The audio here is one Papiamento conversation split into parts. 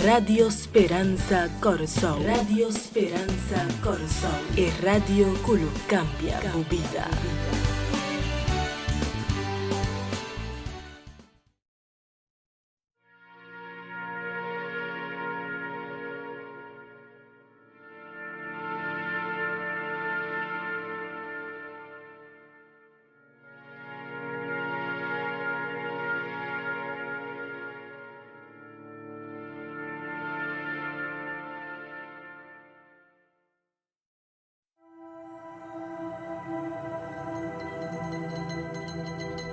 Radio Speransa Kòrsou, Radio Speransa Kòrsou, e radio ku lo kambia bo bida.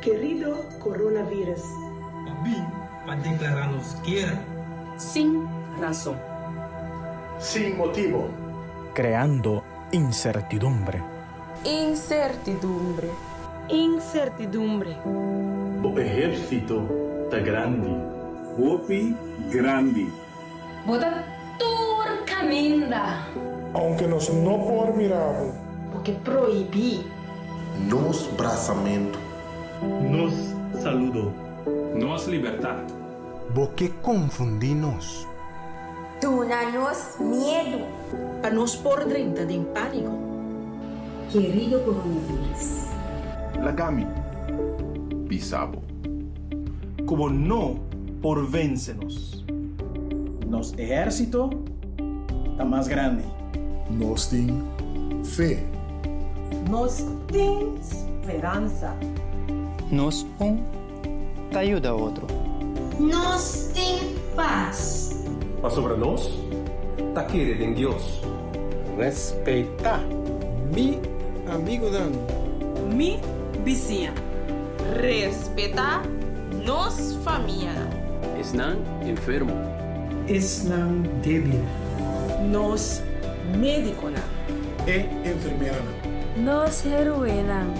Kerido Coronavirus. Pa bin pa deklará nos guera. Sin rason. Sin motibo. Creando incertidumbre. Incertidumbre. Incertidumbre. Bo ehérsito ta grandi. Hopi grandi. Bo ta tur kaminda. Aunke nos no por mira bo. Bo ke prohibí. Nos brasamentu. Nos saludo. Nos libertat. Bo ke konfundí nos. Duna nos miedu. Pa nos por drenta den pániko. Kerido coronavirus. Laga mi bisa bo. Ku bo no por vense nos. Nos ehérsito ta mas grandi. Nos tin fe. Nos tin speransa. Nos un ta yuda otro. Nos tin pas. Pasobra nos ta kere den Dios. Respetá. Mi amigunan. Mi bisiña. Respetá nos famianan. Esnan enfermo. Esnan débil. Nos médikonan. E enfermeranan. Nos héroenan.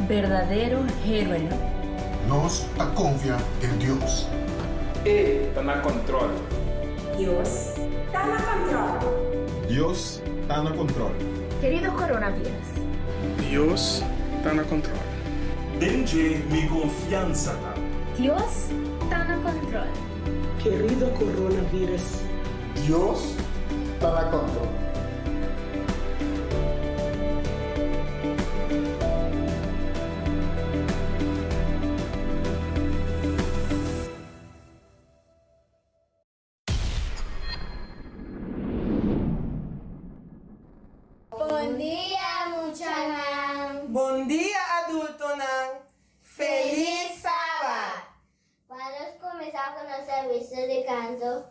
Berdadero héroenan. Nos ta konfia den Dios. E ta na kòntròl. Dios ta na kòntròl. Dios ta na kòntròl. Kerido coronavirus. Dios ta na kòntròl. Den dje mi konfiansa ta. Dios ta na kòntròl. Kerido coronavirus. Dios ta na kòntròl. Bon dia muchanan. Bon dia adultonan. Feliz Sabat! Pa nos kuminsá ku nos servisio di kanto,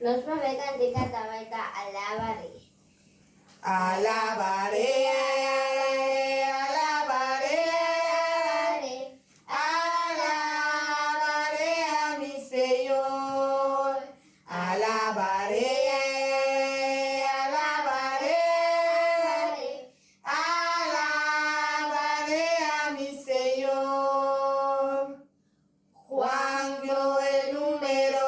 nos promé kantika ta bai ta Alabaré. Alabaré, alabaré, alabaré a mi Señor. Alabaré, alabaré, alabaré a mi Señor. Juan vio el número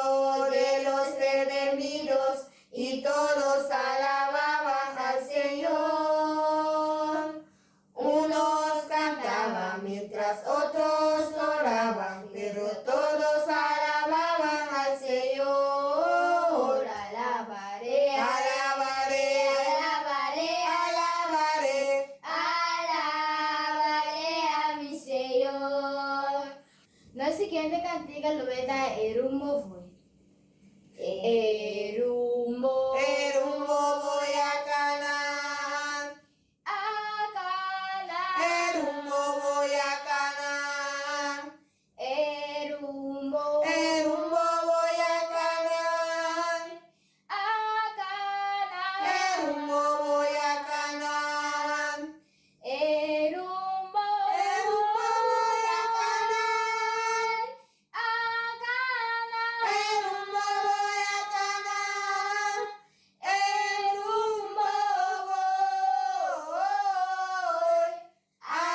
de los redimidos y todos alababan al Señor. Unos cantaban mientras otros oraban, pero todos alababan al Señor. Alabaré, Alabaré, alabaré, alabaré. Alabaré a mi Señor. Nos siguiente cantica lo ta E rumbo voy. E rumbo. E rumbo voy a Canaán. A Canaán. E rumbo voy a Canaán. E rumbo. E rumbo voy a Canaán. A Canaán. E rumbo voy a Canaán. E rumbo. E rumbo voy a Canaán. A Canaán. E rumbo voy a Canaán. E rumbo voy a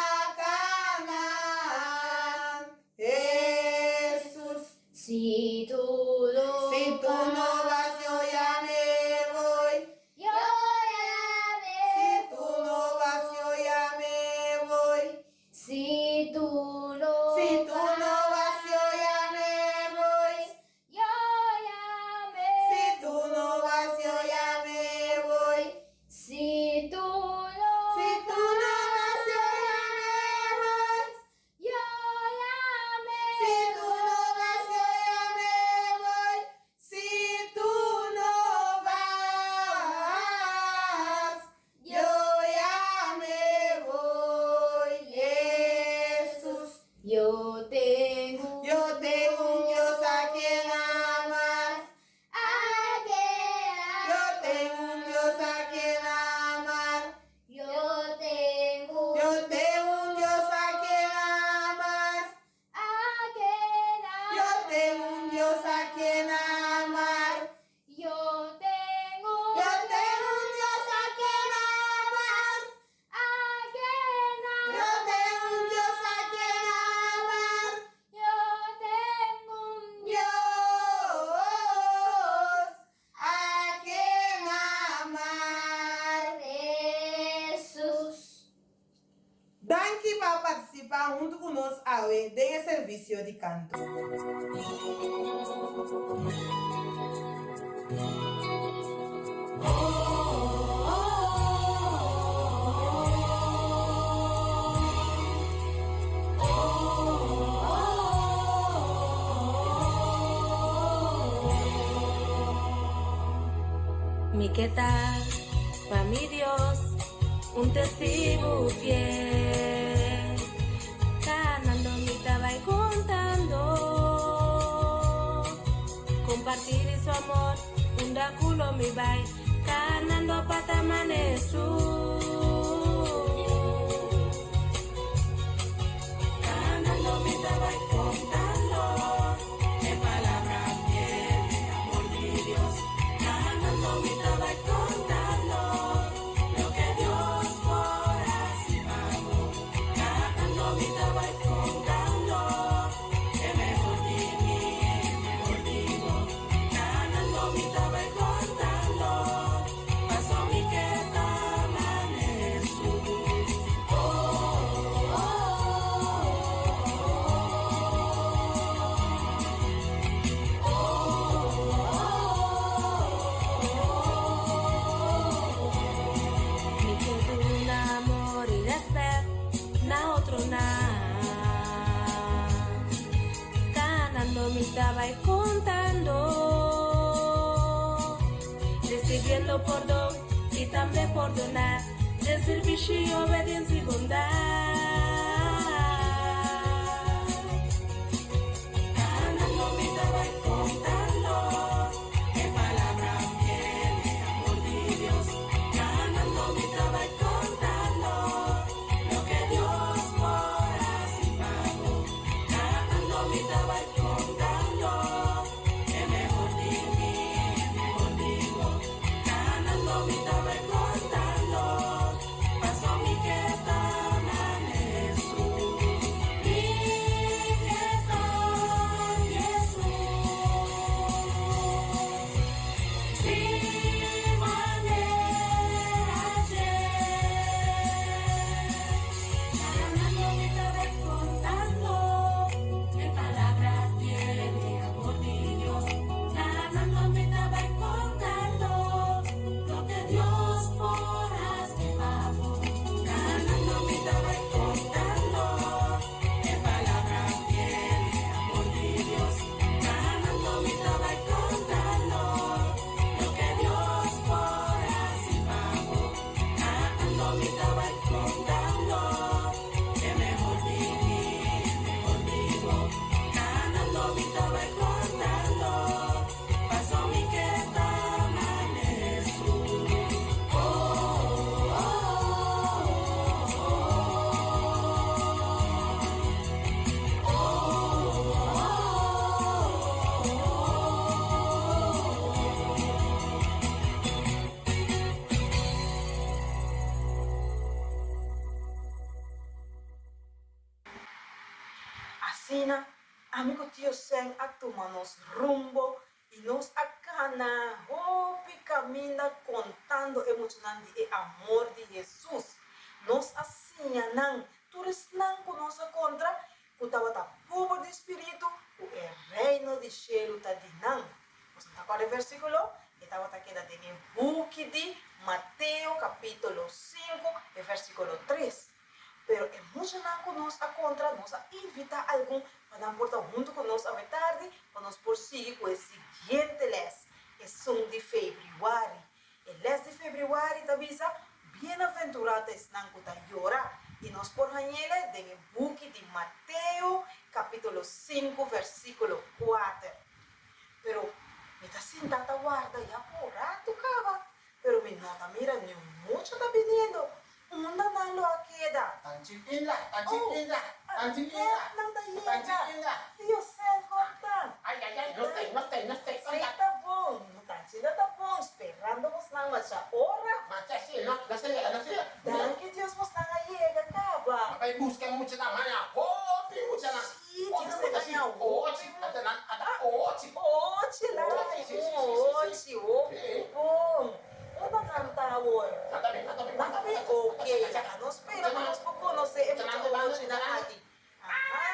Canaán. Jesús. Si tú no Si tú no vas, yo ya me voy. Yo ya me Si tú no vas, yo ya me voy. Si tú no Si tú no vas, yo ya me voy. Yo nos awe den e servisio di kanto. Mi ke ta pa mi Dios un testigu fiel. Kanando mi ta bai kontando. Kompartí di su amor unda ku lo mi bai. Kanando pa ta mane Hesus. Kanando mi ta bai kontando. E palabra fiel di amor di Dios. Kanando mi ta bai kontando. Loke Dios por hasi pa bo. Kanando mi ta bai kontando. E mehor di mi, e mehor di bo. Kanando mi ta bai kontando. Paso mi ke ta mane Hesus. Oh, oh, oh, oh, oh. Mi ke duna amor i rèspèt na otronan. Kanando mi ta bai kontando. Risibiendo pordon i tambe pordoná. Den servisio, obediensia i bondat. Kanando mi ta bai kontando. E palabra fiel di amor di Dios. Kanando mi ta bai kontando. Loke Dios por hasi pa bo. Kanando mi ta bai kontando. E mehor di mi, e mehor di bo. Kanando mi ta bai kontando. Paso mi ke ta mane Hesus. Mi ke ta Hesus. Si manera dje. Kanando mi ta bai kontando. E palabra fiel di amor di Dios. Kanando mi ta bai kontando. Loke Dios por hasi pa bo. Kanando mi ta bai kontando. E palabra fiel di amor di Dios. Kanando mi ta bai kontando. Loke Dios por hasi pa bo. Kanando mi ta bai kontando. E mehor di mi, e mehor di bo. Kanando mi ta bai kontando. Paso mi ke ta mane Hesus. Oh, oh, oh, oh, oh. Asina, ami ku Tio Sen a tuma nos rumbo i nos a kana hopi kaminda kontando e muchanan di e amor di Hesus. Nos a siña nan tur esnan ku nos a kontra ku tabata pober di spiritu ku e Reino di shelu ta di nan. Boso ta kòrda e versíkulo? E tabata keda den e buki di Mateo kapítulo sinku e versíkulo tres. Pero e muchanan ku nos a kontra, nos a invitá algun pa nan por ta huntu ku nos awe tardi pa nos por sigui ku e siguiente lès, esun di febrüari. E lès di febrüari ta bisa, Bienaventurá ta esnan ku ta yora, i nos por hañ'ele den e buki di Mateo kapítulo sinku versíkulo kuater. Pero mi ta sintá ta warda ya pa un ratu kaba, pero mi no ta mira niun mucha ta biniendo. Unda nan lo a keda? Tanchi Inla, Tanchi Inla, Tanchi Inla. Net nan ta yega. Tanchi Inla. Tio Sen, kon ta? Ay, ay, ay, no stay, no stay, no stay. Sí, ta bon. Tanchi Inla ta bon, sperando bosnan masha ora. Masha sí, no, no se yega, no se yega. Danki Dios bosnan a yega kaba. A bai buska muchanan, haña hopi muchanan. Sí, Dios a haña hopi. Ochi, ata nan, ata ochi. Ochi la, Ochi, sí, sí, sí, sí, sí. ochi, hopi bon. Unda nan ta awor? Nan ta bin, nan ta bin. Nan ta bin? Ok, laga nos spera pa nos por konosé e mucha ochinan aki. Aha.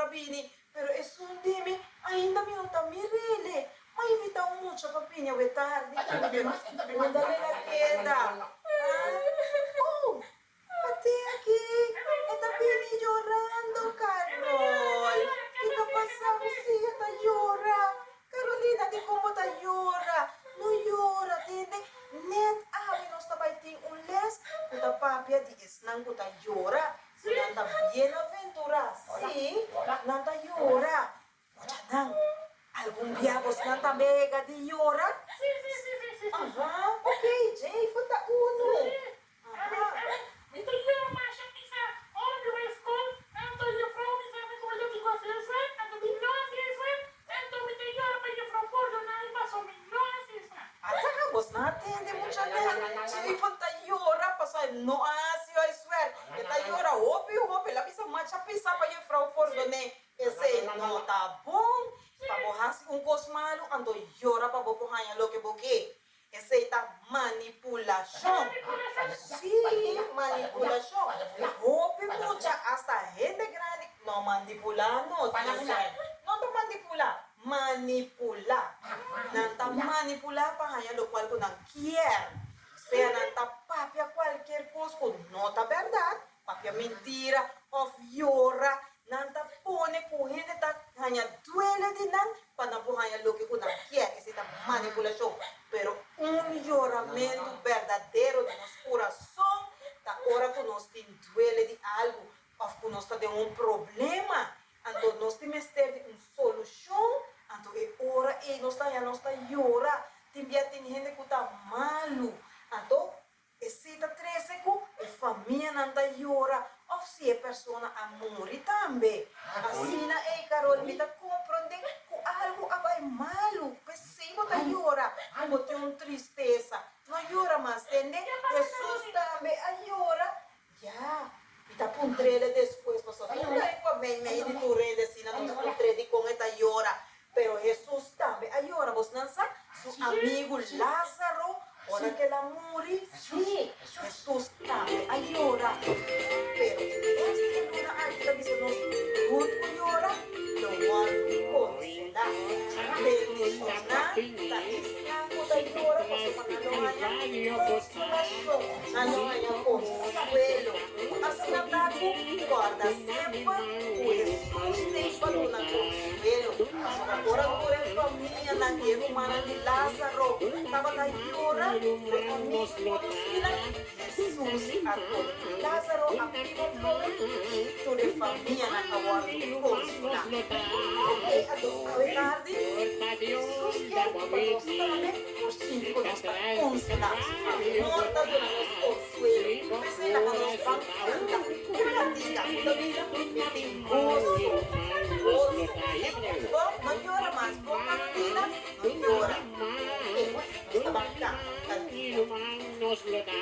a bini, pero esun di mi ainda mi no ta mir'ele. M'a invitá un mucha pa bini awe tardi, pero unda el a keda? Ah? Oh, Ate aki, e ta bini yorando, Carol. Kiko pasa ku si e ta yora? Carolina, dikon bo ta yora? No yora, tende. Net awe nos ta bai tin un les ku ta papia di esnan ku ta yora. Si nan ta bienaventurá. Sí, nan ta yora. Muchanan, algun bia bosnan tambe a yega di yora? Aha, ok, Jayfo ta unu. Aha. Mi ta yora masha pisa ora mi bai skol, anto jefrou bisa mi ku mi ta tin ku hasi esei, anto mi no hasi esei, anto mi ta yora pa jefrou pordona mi paso mi no hasi esei. Ata, bosnan a tende muchanan, Jayfo ta yora pasobra e no a hasi huiswerk. E ta yora hopi hopi, el a bisa masha pisa pa jefrou pordon'é. Esei no ta bon pa bo hasi un kos malu anto yora pa bo por haña loke bo ke. Esei ta manipulashon. Sí, manipulashon. Hopi mucha, asta hende grandi, no manipulá no, Dios sabi. No ta manipulá, manipulá. Nan ta manipulá pa haña lokual ku nan kier. Sea nan ta papia kualkier kos ku no ta bèrdat, Papia mentira of yora, nan ta pone ku hende ta haña duele di nan pa nan por haña loke ku nan kier. Esei ta manipulashon. Pero un yoramentu berdadero di nos kurason ta ora ku nos tin duele di algu of ku nos ta den un problema. Anto nos tin mester di un solushon. Anto e ora ei nos ta haña nos ta yora. Tin bia tin hende ku ta malu. Anto Esei ta trese ku e famianan ta yora òf si e persona a muri tambe. Asina ei, Carol, mi ta komprondé ku algu a bai malu, p'esei bo ta yora, ku bo tin un tristesa. No yora mas, tende? Hesus tambe a yora. Ya, mi ta puntr'el despues, pasobra mi no ta ku mei mei di tur hende asina nos puntr'é dikon e ta yora. Pero Hesus tambe a yora, bosnan sa? Su amigu Lázaro, ora ku el a muri, sí, Hesus tambe a yora. Pero e lès di e luna aki ta bisa nos, Tur ku yora lo wòrdu konsolá. Bendishoná ta esnan ku ta yora, pasobra nan lo haña konsolashon, nan lo haña konsuelo. Asina ta ku kòrda semper ku Hesus t'ei pa duna konsuelo. Pasobra ora tur e famianan i e rumannan di Lázaro tabata yora, tur e amigu i konosínan, Hesus a konta Lázaro a biba atrobe i tur e famianan a wòrdu konsolá. Oke, anto awe tardi, Hesus kier pa nos tambe por sinti ku nos ta konsolá. Amor ta duna nos konsuelo. P'esei laga nos ban kanta un kantika ku ta bisa, Mi tin goso, goso. Bo no yora mas, bo Carolina no yora. Oke, nos ta ban kanta un kantika.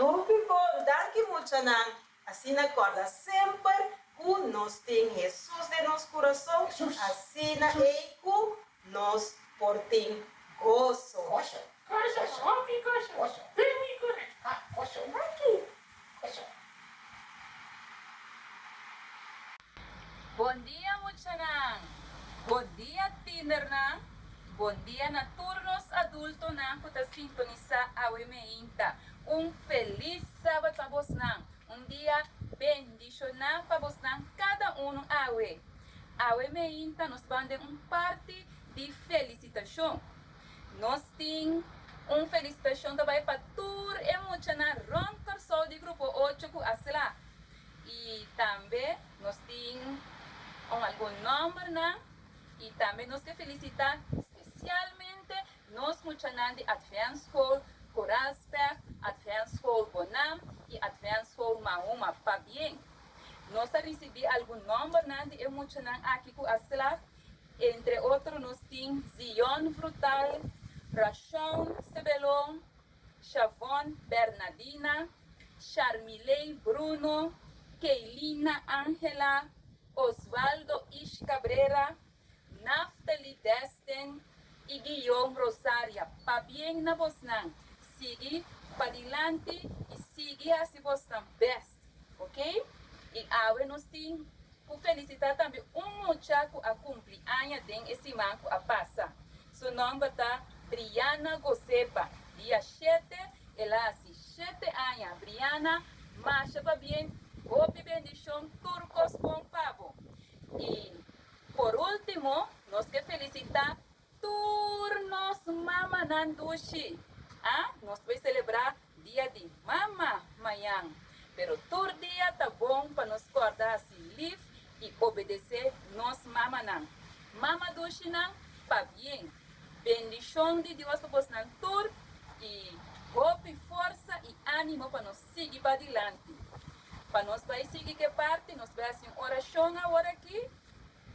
Hopi bon, danki muchanan. Asina kòrda semper ku nos tin Hesus den nos kurason, asina ei ku nos por tin goso. Bon dia muchanan, bon dia tienernan, Bon dia na tur nos adultonan ku ta sintonisá awe meinta. Un felis sabat pa bosnan. Un dia bendishoná pa bosnan kada unu awe. Awe meinta nos ban den un parti di felisitashon. Nos tin un felisitashon ta bai pa tur e muchanan rònt Kòrsou di Grupo ocho ku a sla. I tambe nos tin un algun nòmbernan. I tambe nos ke felisitá spesialmente nos muchanan di Adventsschool Koraalspecht, Adventsschool Bonam i Adventsschool Mahuma. Pabien! Nos a risibí algun nòmbernan di e muchanan aki ku a slag. Entre otro nos tin Zion Frutal, Rashawn Sebelon, Shavon Bernadina, Sharmiley Bruno, Keylina Angela, Osvaldo Ish Cabrera, Naftali Destin y Guillaume Rosaria pabien na bosnan sigui padilanti y sigui haci bosnan best ok y awe nos tin cu felicita tambe un mucha cu a cumpli aña den e siman cu a pasa su nomber ta Brianna Gosepa dia shete el a haci shete aña Brianna masha pabien hopi bendicion tur cos bon pa bo y por ultimo nos ke felicita tur nos mamanan dushi a nos bay celebra dia di mama mañan pero tur dia ta bon pa nos corda haci lif y obedece nos mamanan mama dushinan pabien bendicion di Dios pa bosnan tur y hopi forsa y animo pa nos sigui padilanti. Pa nos bai sigui ke parti, nos bai hasi un orashon awor aki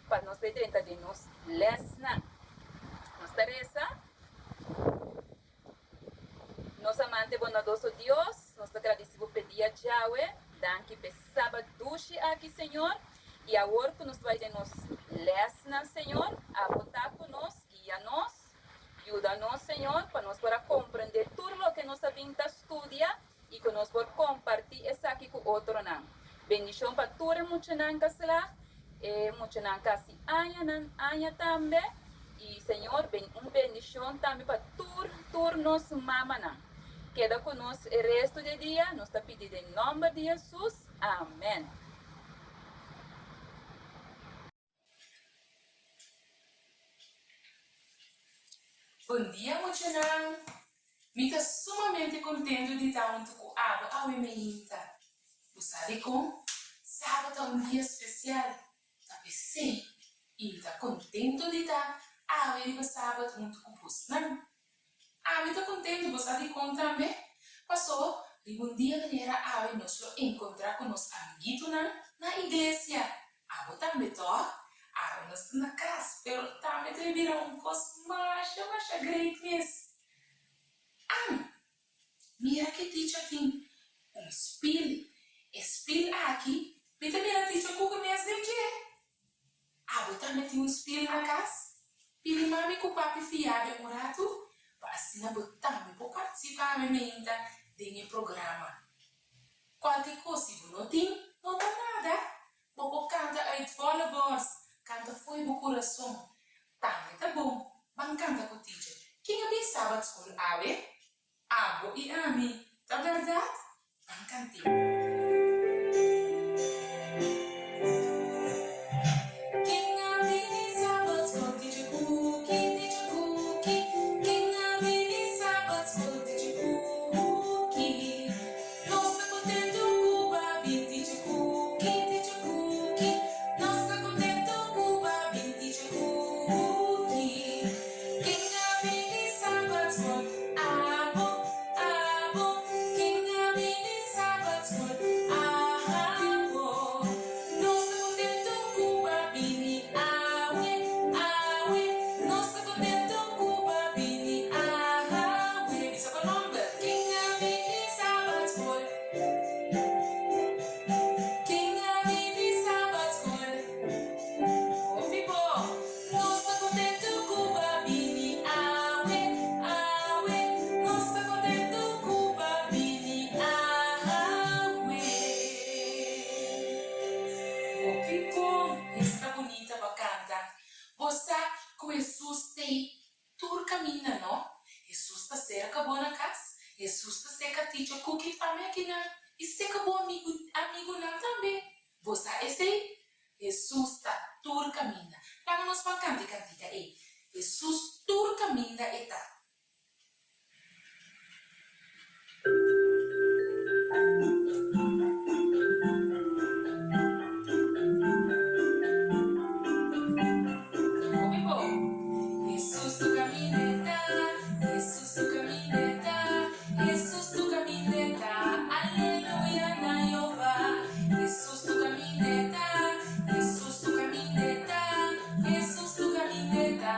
pa nos bai drenta den nos lèsnan. Nos ta resa, Nos amante bondadoso Dios, nos ta gradisi bo p'e dia djawe. Danki p'e sabat dushi aki, Señor. I awor ku nos bai den nos lèsnan, Señor, abo ta ku nos, guia nos, yuda nos, Señor, pa nos por a komprendé tur loke nos a bin ta studia. I ku nos por kompartí esaki ku otronan. Bendishon pa tur e muchanan ka slag, e muchanan ka hasi añanan aña tambe. I Señor, ben un bendishon tambe pa tur tur nos mamanan. Keda ku nos e resto di e dia, nos ta pidi den nòmber di Hesus. Amèn. Bon dia muchanan! Mi ta sumamente kontentu di ta huntu ku abo awe meinta. Bo sa dikon? Saba ta un dia spesial. Ta p'esei i mi ta kontentu di ta awe riba sabat huntu ku bosnan. Ami ta kontentu, bo sa dikon tambe? Pasó riba un dia manera awe nos lo enkontrá ku nos amiguitonan na iglesia. Abo tambe, tòg? Awe nos ta na kas, pero tambe ta bira un kos masha masha great mes. An! Mira ke ticha tin un spil. E spil aki mi ta mira ticha kuke mes den dje. Abo tambe tin un spil na kas? Pidi mami ku papi fiabe un ratu pa asina bo tambe por partisipá awe meinta den e programa. Kualke kos si bo no tin, no ta nada. Bo por kanta uit volle borst, kanta fo'i bo kurason. Tambe ta bon. Ban kanta ku teacher. Ken a bin Sabat skol awe? Abo i ami, ta bèrdat? Ban kant'é. Ken a bini Sabat skol? Teacher Cookie, Teacher Cookie. Ken a bini Sabat skol? Teacher Cookie. Nos ta kontentu ku ba bin Teacher Cookie, Teacher Cookie. Nos ta kontentu ku ba bin Teacher Cookie. Ken a bini Sabat skol? Abo, abo. Ken a bini Sabat skol? Abo. Nos ta kontentu ku ba bini awe, awe. Nos ta kontentu ku ba bini awe. Bisa bo nomber. Ken a bini Sabat skol? Ken a bini Sabat skol? Hopi bo. Nos ta kontentu ku bo a bini awe, awe. Serka bo na kas, Hesus ta seka Ticha Cookie tambe akinan i seka bo amigu amigunan tambe. Bo sa esei? Hesus ta tur kaminda. Laga nos ban kanta e kantika ei, Hesus tur kaminda e ta. Hopi bon. Hesus tu kaminda e ta, Hesus tu kaminda e ta, Hesus tu kaminda e ta, aleluya na Jehová. Hesus tu kaminda e ta, Hesus tu kaminda e ta, Hesus tu kaminda e ta,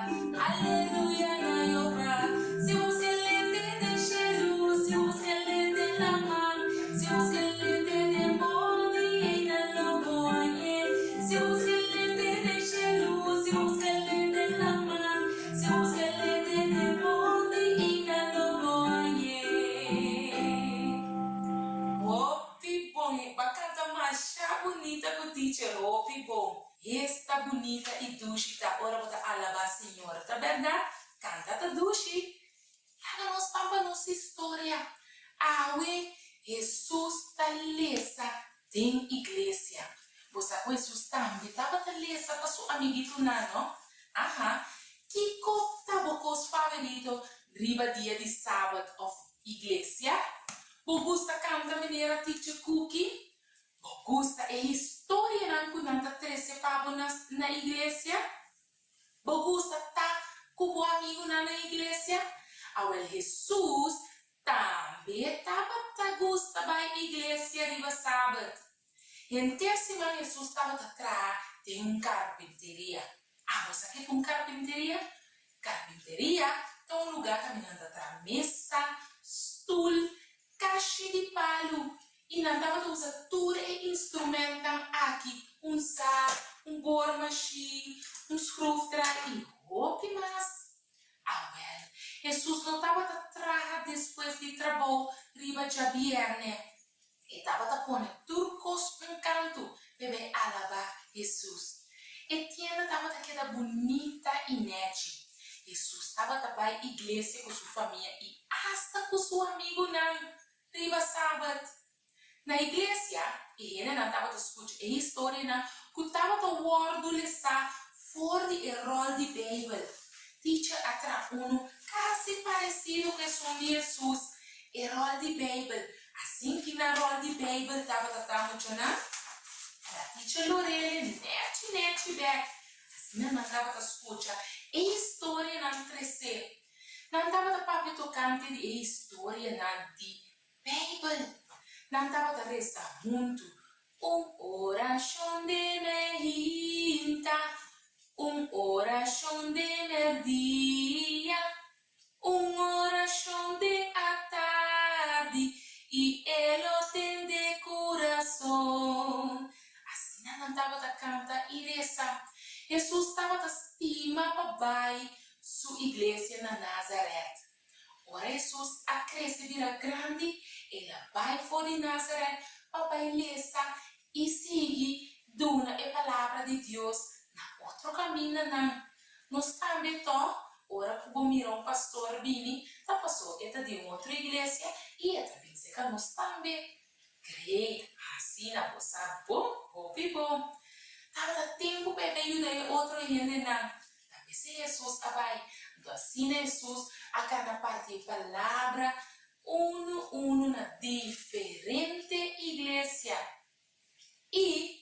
aleluya na Jehová. Si bo buska lete den shelu, si bo buska lete den laman, si bo buska lete den mondi, einan lo bo hañ'é. Si bo buska lete den shelu, si bo buska lete den laman, si bo buska lete den mondi, einan lo bo hañ'é. Hopi bon, e ba kanta masha bunita ku teacher, hopi bon. Esta bunita i dushi ta ora bo ta alabá Señor, ta bèrdat? Kanta ta dushi. Laga nos pampa nos historia. Awe Hesus ta lesa den iglesia. Bo sa ku Hesus tambe tabata lesa pa su amiguitonan, no? Aha. Kiko ta bo kos favorito riba dia di sabat òf iglesia? Bo gusta kanta manera Teacher Cookie? Bo gusta e historianan ku nan ta trese pa bo na na iglesia? Bo gusta ta ku bo amigunan na iglesia? Awel Hesus tambe tabata gusta bai iglesia riba sabat. Henter siman Hesus tabata traha den un karpinteria. Abo sa ke ta un karpinteria? Karpinteria ta un lugá kaminda nan ta traha mesa, stul, Kashi di palu, i nan tabata usa tur e instrumentnan aki, un sa, un boormashin, un schroefdraai i hopi mas. Awel, Hesus no tabata traha despues di trabou riba djabièrnè. E tabata pone tur kos un kantu p'e bai alabá Hesus. E tienda tabata keda bunita i nèchi. Hesus tabata bai iglesia ku su famia i asta ku su amigunan riba sabat. Na iglesia, e hendenan tabata skucha e historianan ku tabata wòrdu lesá for di e ròl di Beibel. Teacher a traha unu kasi paresido ku esun di Hesus, e ròl di Beibel. Asin ki nan ròl di Beibel tabata ta muchanan? El a teacher Lorele nèchi nèchi bèk. Asina nan tabata skucha e historianan tresé. Nan tabata papia tokante di e historianan di Beibel. Nan tabata resa huntu. Un orashon di meinta, un orashon di mèrdia, un orashon di atardi, i e lo tende kurason. Asina nan tabata kanta i resa. Hesus tabata stima pa bai su iglesia na Nazaret. Ora Hesus a krese bira grandi, el a bai for di Nazaret pa bai lesa i sigui duna e palabra di Dios na otro kamindanan. Nos tambe tò, ora ku bo mira un pastor bini, ta pasó e ta di un otro iglesia i e ta bin seka nos tambe. Great! Asina bo sa bon, hopi bon. Tabata tempu pa e ta yuda e otro hendenan. Ta p'esei Hesus a bai. Anto asina Hesus a kana parti e palabra unu unu na diferente iglesia. I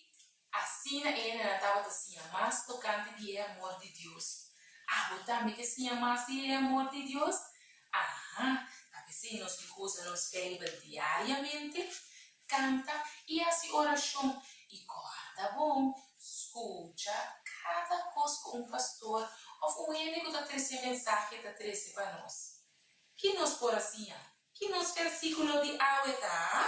asina e hendenan tabata siña mas tokante di e amor di Dios. Abo tambe ke siña mas di e amor di Dios? Aha, ta p'esei nos tin ku usa nos Beibel diariamente, kanta i hasi orashon. I kòrda bon, skucha kada kos ku un pastor òf un hende ku ta trese mensahe ta trese pa nos. Ki nos por a siña? Ki nos versíkulo di awe ta?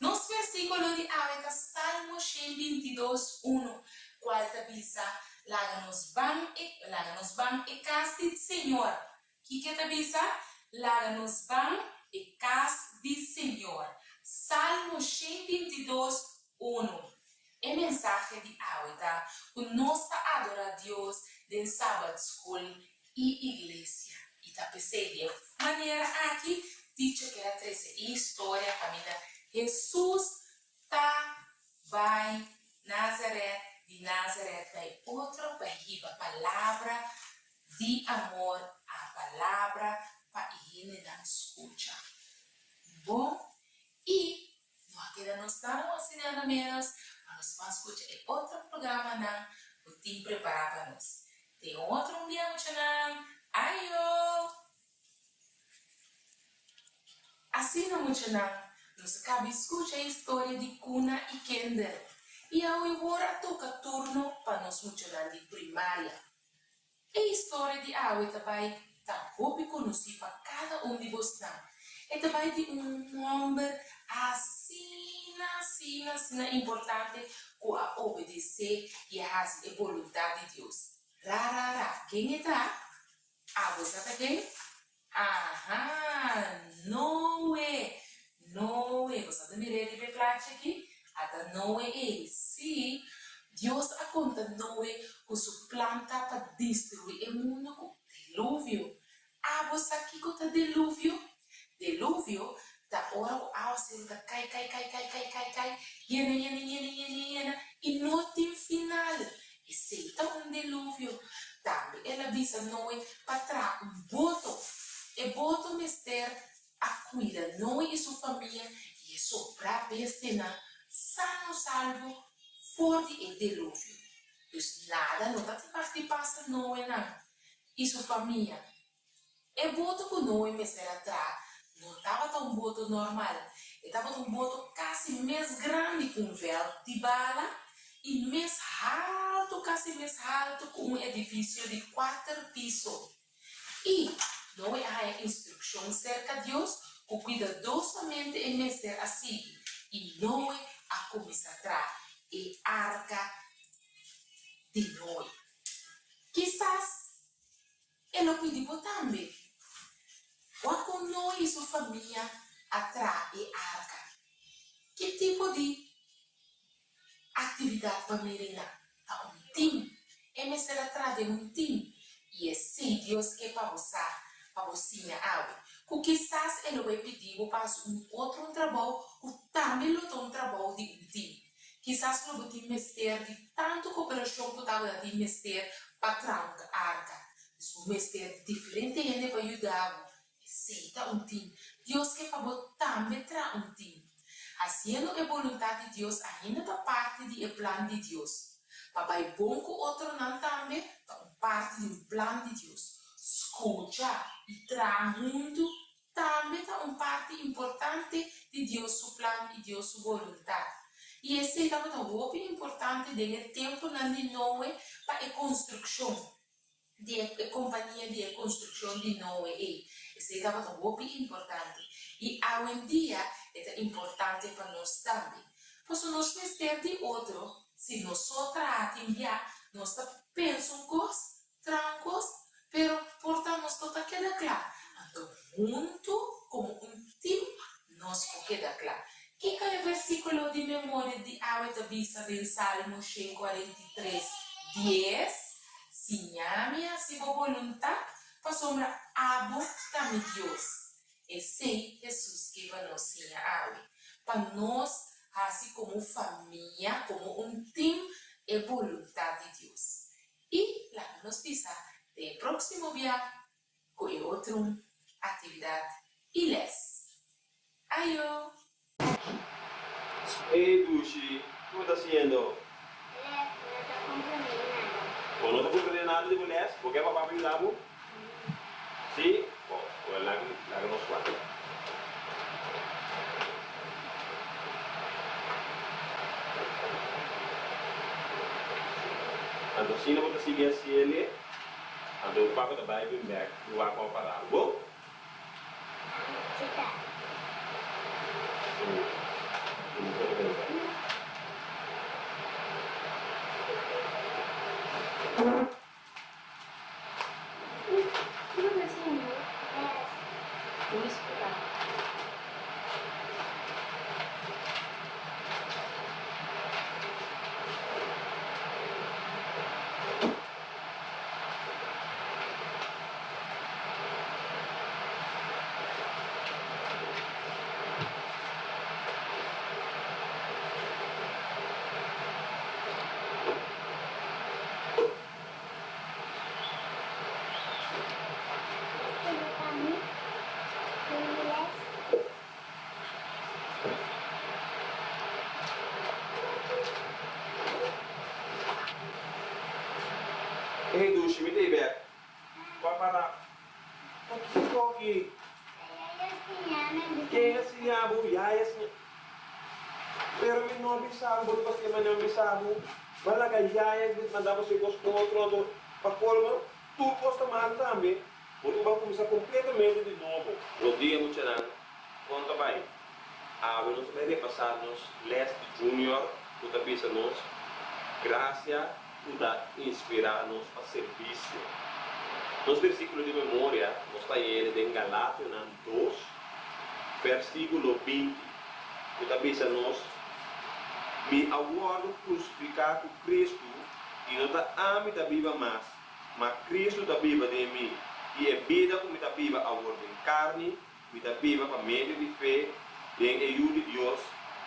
Nos versíkulo di awe ta Salmo 122, unu, kual ta bisa, Laga nos ban e, laga nos ban e kas di Señor. Kiko e ta bisa? Laga nos ban e kas di Señor. Salmo 122, unu. E mensahe di awe ta ku nos ta adorá Dios den Sabat skol i iglesia. I ta. ta p'esei di e manera aki teacher ker a trese e historia kaminda Hesus ta bai Nazaret, di Nazaret bai otro pa hiba palabra di amor a palabra pa e hendenan skucha. Bon, i no a keda nos nada mas i nada menos pa nos ban skucha e otro programanan ku tin prepará pa nos. Te un otro un bia muchanan. Ayo! Asina muchanan, nos a kaba di skucha e historia di Kuna i Kinder i awe wor a toka turno pa nos muchanan di primaria. E historia di awe ta bai ta hopi konosí pa kada un di bosnan. E ta bai di un hòmber asina, asina, asina importante ku a obedesé i a hasi e boluntat di Dios. Ra, ra, ra, ken e ta? Abo sa ta ken? Aha, Noe! Noe! Bo sa ta mir'é riba e plachi aki? Ata Noe ei. Sí, Dios a konta Noe ku su plan ta pa destruí e mundu ku diluvio. Abo sa kiko ta diluvio? Diluvio ta ora ku awaseru ta kai, kai, kai, kai, kai, kai, kai, yena, yena, yena, yena, yena i no tin final. Esei ta un diluvio. Tambe el a bisa Noe pa traha un boto. E boto mester a kuida Noe i su famia i e sobrá bestianan sano salvo for di e diluvio. Dus nada no ta tin mag di pasa Noenan i su famia. E boto ku Noe mester a traha no tabata un boto normal. E tabata un boto kasi mes grandi ku un vèlt di bala i mes haltu, kasi mes haltu ku un edifisio di kuater piso. I Noe a haña instrukshon serka Dios ku kuidadosamente e mester a sigui, i Noe a kuminsá traha e arka di Noe. Kisas E lo pidi bo tambe. Wak kon Noe i su famia a traha e arka. Ki tipo di aktividat pa Mirina? Ta un tim. E mester a traha den un tim. I esei Dios ke pa bo sa, pa bo siña awe. Ku kisas e lo bai pidi bo pa hasi un otro un trabou ku tambe lo ta un trabou di un tim. Kisas lo bo tin mester di tantu koperashon ku tabata tin mester pa traha un arka. Dus bo mester di diferente hende pa yuda bo. Esei ta un tim. Dios ke pa bo tambe traha un tim. Hasiendo e boluntat di Dios ainda ta parti di e plan di Dios. Pa bai bon ku otronan tambe ta un parti di un plan di Dios. Skucha i traha huntu Tambe ta un parti importante di Dios su plan i Dios su boluntat. I esei tabata hopi importante den e tempunan di Noe pa e konstrukshon di e e kompania di e konstrukshon di Noe ei. Esei tabata hopi importante. I awendia e ta importante pa nos tambe. Pasobra nos mester di otro, si nos so traha tin bia, nos ta pensa un kos, Trankos, pero por ta nos no ta keda kla. Anto huntu komo un tim nos por keda kla. Kiko e versíkulo di memoria di awe ta bisa den Salmo 143, 10? Siña mi hasi bo boluntat, pasobra abo ta mi Dios. Esei Hesus ke pa nos siña awe, pa nos hasi komo famia, komo un tim, e boluntat di Dios. I laga nos bisa den e próksimo bia ku e otro aktividat i lès. Ayo! Ey Dushi, ki bo ta hasiendo? Les, no ta komprendé nada. Bo no ta komprendé nada di bo les? Bo ke papá pa yuda bo? Sí? Bo, bo laga, laga nos wak. Anto asina bo ta sigui hasiele, anto bo papa ta bai bin bek i wak con a pará. Bo? Ta kiko aki? Yaya siña mi. Ken a siña bo? Yaya siña. Pero mi no a bisa bo, bo ta paske manera mi bisa bo. Bo a laga Yaya manda bo si kos otro anto pa colmo tur kos ta mal tambe. Bo tin bo a cuminsa completamente di nobo. Bon dia muchanan, con ta bay? Awe nos ta bay repasa nos les di Junior cu ta bisa nos gracia cu ta inspira nos pa servicio. Nos versiculo di memoria nos ta yene den Galationan dos, versiculo 20, cu ta bisa nos, Mi a wordo crucifica cu Cristo y no ta ami ta biba mas, Ma Cristo ta biba den mi, i e bida ku mi ta biba awor den karni, mi ta biba pa medio di fe den e Yu di Dios,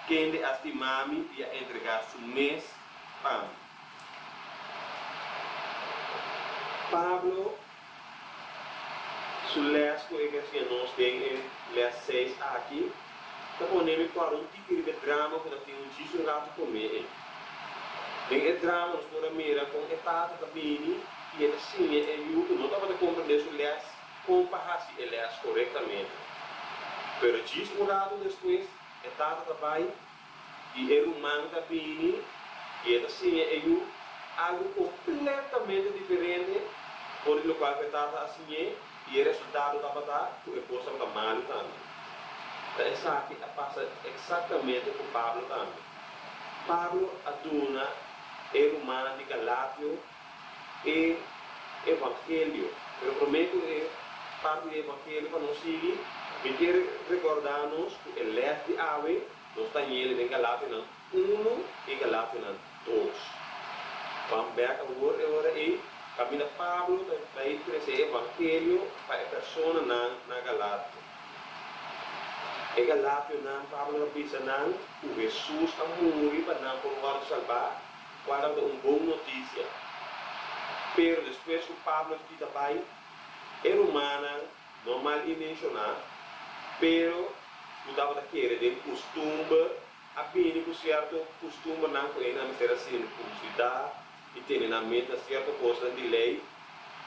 kende a stima mi i a entregá su mes pa mi. Pablo su lès ku e ke siña nos den e lès seis aki ta pone mi kòrda un tiki riba e drama ku ta tin un djis un ratu promé ei. Den e drama nos por a mira kon e tata ta bini i e ta siña e yu ku no tabata komprendé su lès kon pa hasi e lès korektamente. Pero djis un ratu despues e tata ta bai I e ruman ta bini i e ta siña e yu algu kompletamente diferente for di lokual ku e tata a siñ'é, i e resultado tabata ku e kos tabata malu tambe. Ta esaki a pasa eksaktamente ku Pablo tambe. Pablo a duna e rumannan di Galatio e evangelio, pero promé ku e parti di evangelio pa nos sigui, mi kier rekordá nos ku e lès di awe, Nos ta ñele den Galationan unu i Galationan dos. Ban bek awor e ora ei, kaminda Pablo ta bai trese e evangelio pa e personanan na Galatio. E Galationan, Pablo ta bisa nan ku Hesus a muri pa nan por wòrdu salbá, kual tabata un bon notisia. Pero despues ku Pablo a kita bai, e rumannan No mal intenshoná, pero ku tabata kere den kustumber, a bini ku sierto kustumbernan ku e nan mester a sirkunsidá i tene nan mes na sierto kosnan di lei.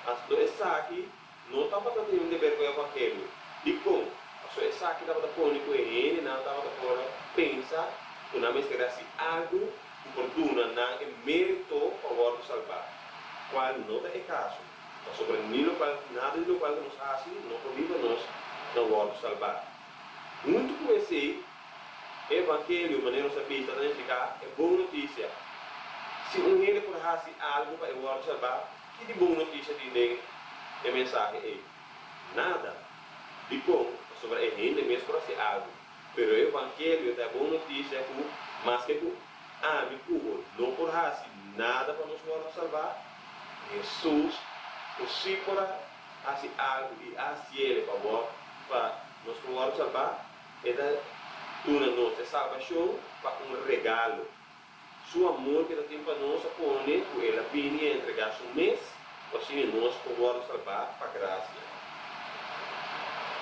Anto esaki no tabata tin un deber ku e evangelio. Dikon? Pasobra esaki tabata pone ku e hendenan tabata por a pensa ku nan mester hasi algu ku por duna nan e mérito pa wòrdu salbá, kual no ta e kaso. Pasobra ni lokual, nada di lokual ku nos hasi no por hiba nos na wòrdu salbá. Huntu ku esei, e evangelio, manera nos a bisa, ta nifiká e bon notisia. Si un hende por hasi algu pa e wòrdu salbá, ki di bon notisia tin den e mensahe ei? Nada! Dikon? Pasobra e hende mes por hasi algu. Pero e evangelio ta e bon notisia ku maske ku Ami ku bo no por hasi nada pa nos wòrdu salbá, Hesus ku sí por a hasi algu i a hasiele pa wòrdu pa nos por wòrdu salbá, E ta duna nos e salbashon pa un regalo. Su amor ku E ta tin pa nos a pone ku El a bini i a entregá Su mes pa asina nos por wòrdu salbá pa grasia.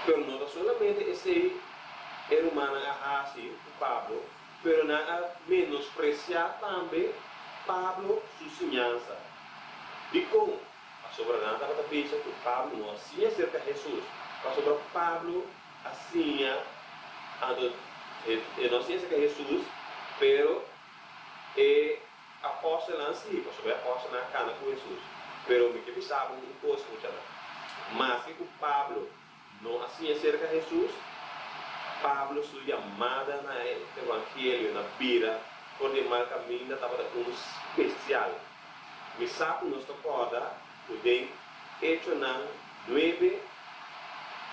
Pero no ta solamente esei e rumannan a hasi ku Pablo, Pero nan a menospresiá tambe Pablo su siñansa. Dikon? Pasobra nan tabata bisa ku Pablo no a siña aserka Hesus. Pasobra Pablo a siña, anto e no a siña aserka Hesus, pero e apòstelnan sí, pasobra e apòstelnan a kana ku Hesus. Pero mi ke bisa bo un kos, muchanan, maske ku Pablo No a siña serka Hesus? Pablo su yamada na e evangelio na bira for di e mal kaminda tabata unu spesial. Mi sa ku nos ta kòrda ku den Echonan nuebe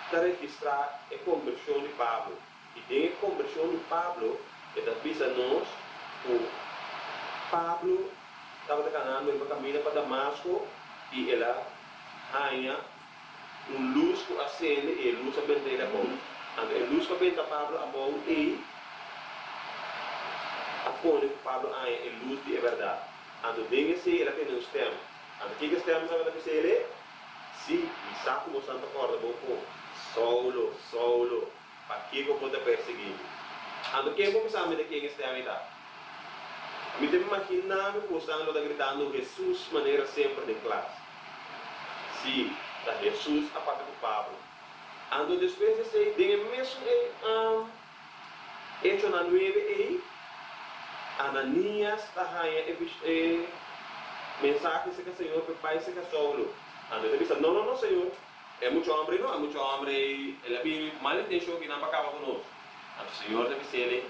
ta registrá e kombershon di Pablo, i den e kombershon di Pablo e ta bisa nos ku Pablo tabata kanando riba kaminda pa Damasko i el a haña Un lus ku a sende i e lus a benta el abou. Anto e lus ku a benta Pablo abou ei a pone ku Pablo haña e lus di e bèrdat. Anto den esei el a tende un stèm. Anto kiko e stèm tabata bisa el? Sí, mi sa ku bosan ta kòrda bon kon, Saulo, Saulo, pakiko bo ta persiguí mi? Anto ken por bisa mi ta ken e stèm ei ta? Mi ta imaginá mi ku bosan lo ta gritando Hesus manera semper den klas. Sí. Ta Hesus a papia ku Pablo. Anto despues di esei, den e mesun e Echonan nuebe ei, Ananias ta haña e e mensahe serka Señor pa e bai serka Saulo. Anto e ta bisa, No, no, no, Señor, e mucha homber ei no, e mucha homber ei el a bini ku mal intenshon kinan pa kaba ku nos. Anto Señor ta bis'el,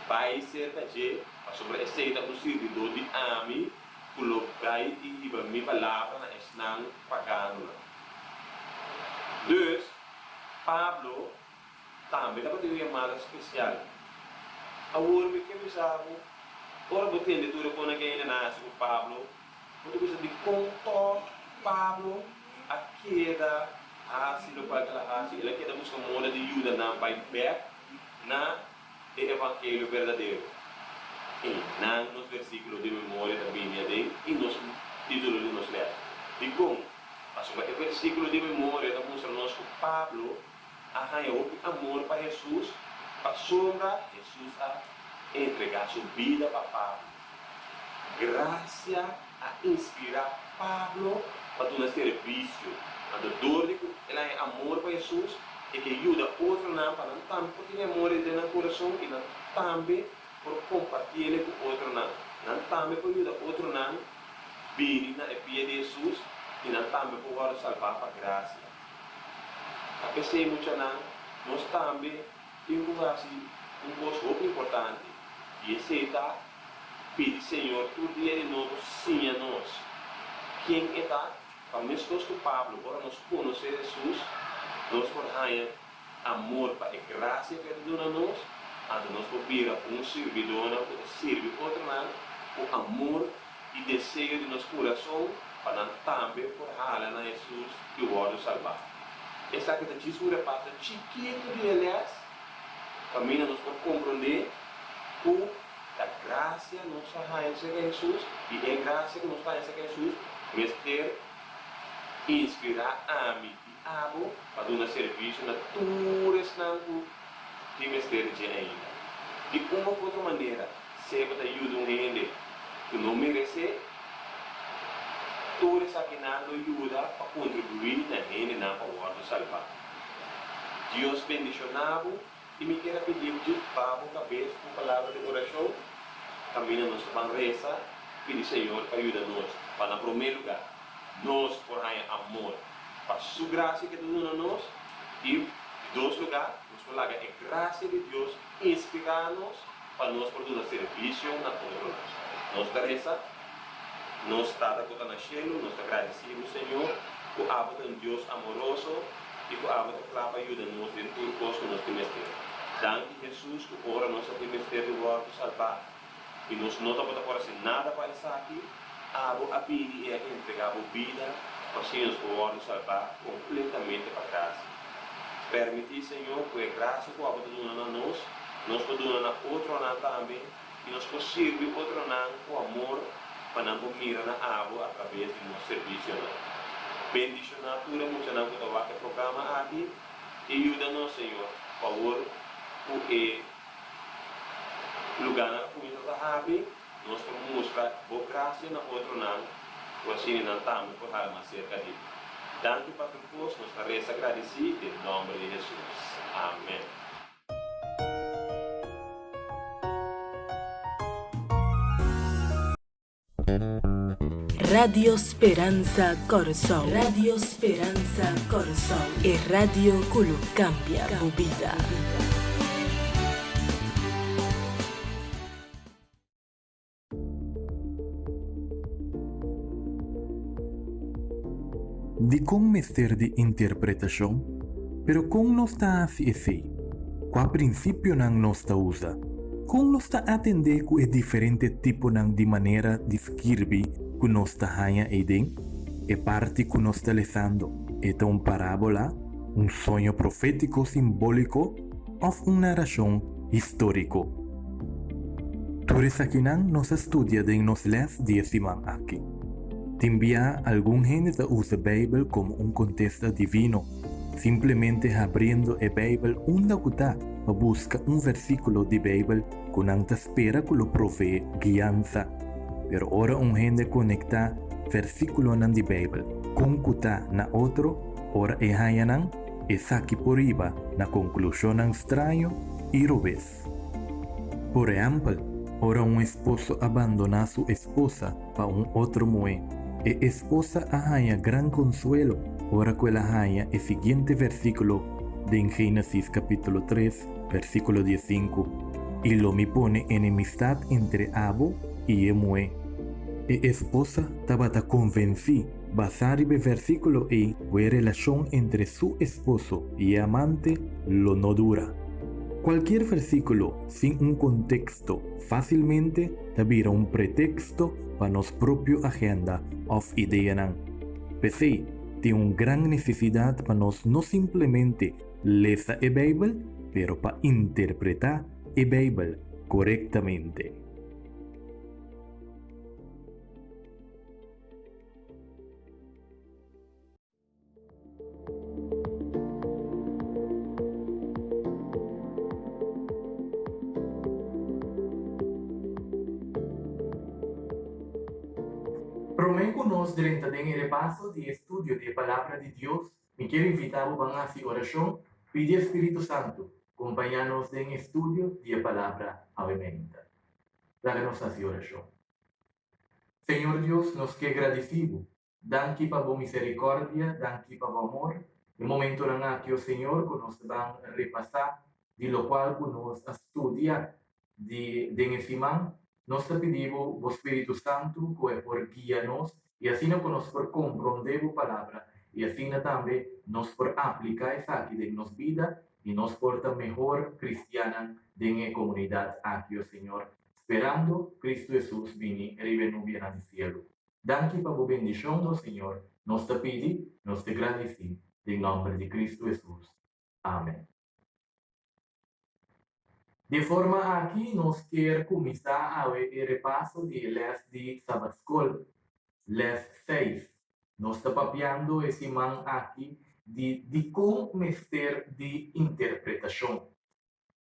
Bai serka dje, pasobra esei ta un sirbidó di ami ku lo bai i hiba mi palabra na esnan paganonan. Dus, Pablo tambe tabatin un yamada spesial. Awor mi ke bisa bo, ora bo tende tur e kosnan ku hende nan hasi ku Pablo, bo ta bisa dikon tòg Pablo a keda hasi lokual ku el a hasi, el a keda buska moda di yuda nan bai bèk na e evangelio berdadero. Einan nos versíkulo di memoria ta bini aden i nos título di nos lès. Dikon? Pasobra e versíkulo di memoria ta mustra nos ku Pablo a haña hopi amor pa Hesus pasobra Hesus a entregá su bida pa Pablo. Grasia a inspirá Pablo pa duna servisio. Anto dor di ku el a haña amor pa Hesus, e ke yuda otronan pa nan tambe por tin e amor ei den nan kurason i nan tambe por kompartí el ku otronan. Nan tambe por yuda otronan bini na e pia di Hesus i nan tambe por wòrdu salbá pa grasia. Ta p'esei, muchanan, nos tambe tin ku hasi un kos hopi importante, i esei ta pidi Señor tur dia di nobo siña nos ken E ta, pa meskos ku Pablo, ora nos konosé Hesus, nos por haña amor pa e grasia ku E ta duna nos, anto nos por bira un sirbidónan ku ta sirbi otronan ku amor i deseo di nos kurason pa nan tambe por hala na Hesus i wòrdu salbá. Esaki ta djis un repaso chikitu di e lès kaminda nos por komprondé ku ta grasia nos a haña serka Hesus i e grasia ku nos ta haña serka Hesus mester inspirá ami i abo pa duna servisio na tur esnan ku tin mester di dje ainda. Di un òf otro manera, sea bo ta yuda un hende ku no meresé, tur esakinan lo yuda pa kontribuí na hendenan pa wòrdu salbá. Dios bendishoná bo i mi kier a pidi bo djis baha bo kabes ku un palabra di orashon kaminda nos ta ban resa pidi Señor pa yuda nos pa na promé lugá nos por haña amor pa Su grasia ke ta duna nos i di dos lugá nos por laga e grasia di Dios inspirá nos pa nos por duna servisio na otronan. Nos ta resa, Nos Tata ku ta na shelu, nos ta gradisí bo, Señor, ku abo ta un Dios amoroso i ku abo ta kla pa yuda nos den tur kos ku nos tin mester. Danki, Hesus, ku ora nos a tin mester di wòrdu salbá i nos no tabata por hasi nada pa esaki, abo a bini i a entregá bo bida pa asina nos por wòrdu salbá kompletamente pa grasia. Permití, Señor, ku e grasia ku abo ta duna na nos, nos por duna na otronan tambe i nos por sirbi otronan ku amor pa nan por mira na abo atraves di nos servisionan. Bendishoná tur e muchanan ku ta wak e programa aki i yuda nos, Señor, pa awor ku e Lugánan ku kuminsá ta habri, nos por mustra bo grasia na otronan ku asina nan tambe por hala mas serka di bo. Danki pa tur kos, nos ta resa gradisí den nòmber di Hesus. Amèn. Radio Speransa Kòrsou Radio Speransa Kòrsou, e radio ku lo kambia bo bida. Dikon mester di interpretashon? Pero kon nos ta hasi esei? Kua prinsipionan nos ta usa? Kon nos ta atendé ku e diferente tiponan di manera di skirbi ku nos ta haña eiden? E parti ku nos ta lesando, e ta un parábola, un soño profétiko simbóliko òf un narashon históriko? Tur esakinan nos a studia den nos lès di e siman aki. Tin bia algun hende ta usa Beibel komo un kontesta divino, simplemente habriendo e Beibel unda ku ta pa buska un versíkulo di Beibel ku nan ta spera ku lo proveé guiansa. Pero ora un hende konektá versíkulonan di Beibel kon ku ta na otro, Ora e haña nan, esaki por hiba na konklushonnan straño i robes. Por ehèmpel, ora un esposo a bandoná su esposa pa un otro muhé, e esposa a haña gran konsuelo ora ku el a haña e siguiente versíkulo den Génesis kapítulo tres, versíkulo diesinku, I lo mi pone enemistat entre abo i e muhé. E esposa tabata konvensí Basá riba e versíkulo ei ku e relashon entre su esposo i e amante lo no dura. Kualkier versíkulo sin un konteksto fásilmente ta bira un preteksto pa nos propio agenda òf ideanan. P'esei, tin un gran nesesidat pa nos no simplemente lesa e Beibel, pero pa interpretá e Beibel korektamente. Promé ku nos drenta den e repaso di e studio di e Palabra di Dios, mi kier invitá bo ban hasi orashon, pidi e Spiritu Santu kompañá nos den e studio di e Palabra awe meinta. Laga nos hasi orashon. Señor Dios, nos ke gradisí bo. Danki pa bo miserikòrdia, danki pa bo amor. E momentonan aki, o Señor, ku nos ta ban repasá di lokual ku nos a studia di den e siman, nos ta pidi bo, bo Spiritu Santu ku e por guia nos i asina ku nos por komprondé bo Palabra i asina tambe nos por apliká esaki den nos bida i nos por ta mehor kristiannan den e komunidat aki, o Señor. Sperando Cristo Hesus bini riba e nubianan di cielo. Danki pa bo bendicion nos Señor, nos ta pidi, nos ta gradici, den nomber di Cristo Hesus. Amen. Di e forma aki nos kier cuminsa awe e repaso di e les di Sabbatschool, les seis. Nos ta papiando e siman aki di dicon mester di interpretacion.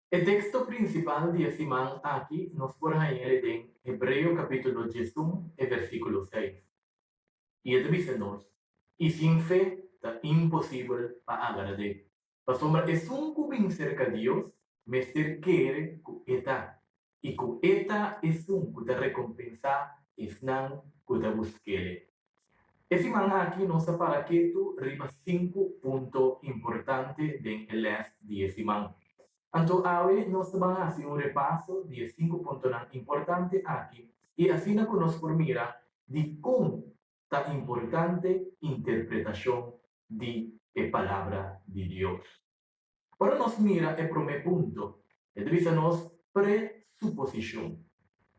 E teksto prinsipal di e siman aki nos por hañ'el den Hebreo kapítulo 11 e versíkulo seis. I e ta bisa nos, I sin fe ta imposibel pa agrad'é, pasobra esun ku bin serka Dios mester kere ku E ta, i ku E ta esun ku ta rekompensá esnan ku ta busk'El. E siman aki nos a para ketu riba sinku punto importante den e lès di e siman. Anto awe nos ta ban hasi un repaso di e sinku puntonan importante aki i asina ku nos por mira dikon ta importante interpretashon di e Palabra di Dios. Ora nos mira e promé punto, e ta bisa nos presuposishon.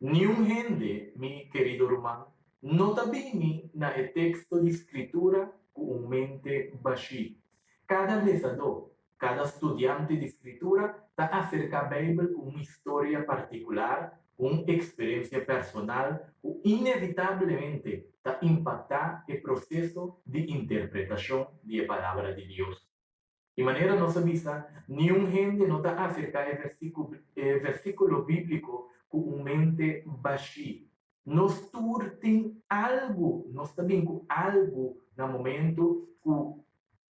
Niun hende, mi kerido ruman, no ta bini na e teksto di Skritura ku un mente bashí. Kada lesadó, kada studiante di Skritura ta aserká Beibel ku un historia partikular, ku un eksperensia personal ku inevitablemente ta impaktá e proseso di interpretashon di e Palabra di Dios. Di manera nos a bisa, niun hende no ta aserká e e versíkulo bíbliko ku un mente bashí. Nos tur tin algu, nos ta bin ku algu na momentu ku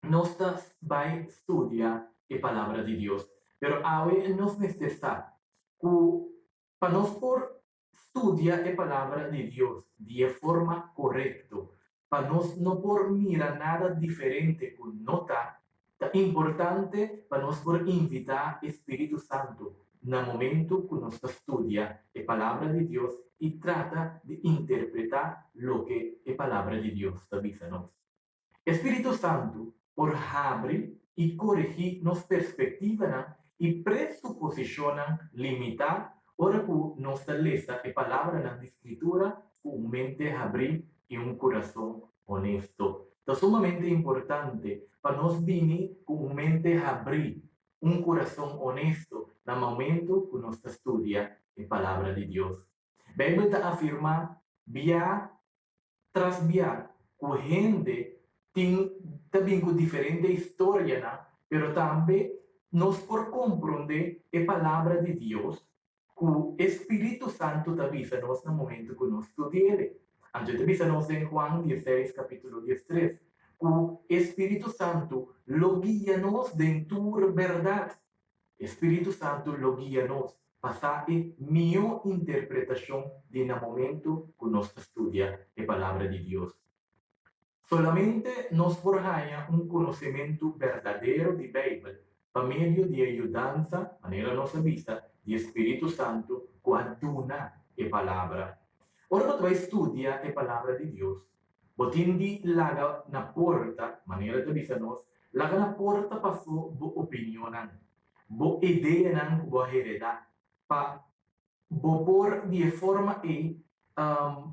nos ta bai studia e Palabra di Dios. Pero awe nos mester sa ku pa nos por Studia e Palabra di Dios di e forma korekto pa nos no por mira nada diferente ku no ta, ta importante pa nos por invitá e spiritu santu na momentu ku nos ta studia e Palabra di Dios i trata di interpretá loke e Palabra di Dios ta bisa nos. E spiritu santu por habri i koregí nos perspektivanan i presuposishonnan limitá ora ku nos ta lesa e palabranan di Skritura ku un mente habrí i un kurason honesto. Ta sumamente importante pa nos bini ku un mente habrí, un kurason honesto na momentu ku nos ta studia e Palabra di Dios. Beibel ta afirmá bia Tras bia ku hende tin ta bin ku diferente historianan, pero tambe nos por komprondé e Palabra di Dios ku e Spiritu Santu ta bisa nos na momentu ku nos studi'el. Anto e ta bisa nos den Juan dieseis kapítulo diestres. ku e Spiritu Santu lo guia nos den tur bèrdat. E Spiritu Santu lo guia nos pa sa e mihó interpretashon di na momentu ku nos ta studia e Palabra di Dios. Solamente nos por haña un konosementu berdadero di Beibel pa medio di e yudansa, manera nos a bisa, di e Spiritu Santu ku a duna e Palabra. Ora bo ta bai studia e Palabra di Dios, bo tin di laga na porta, manera ta bisa nos, laga na porta pasó bo opinionnan, bo ideanan ku bo a heredá, pa Bo por di e forma ei,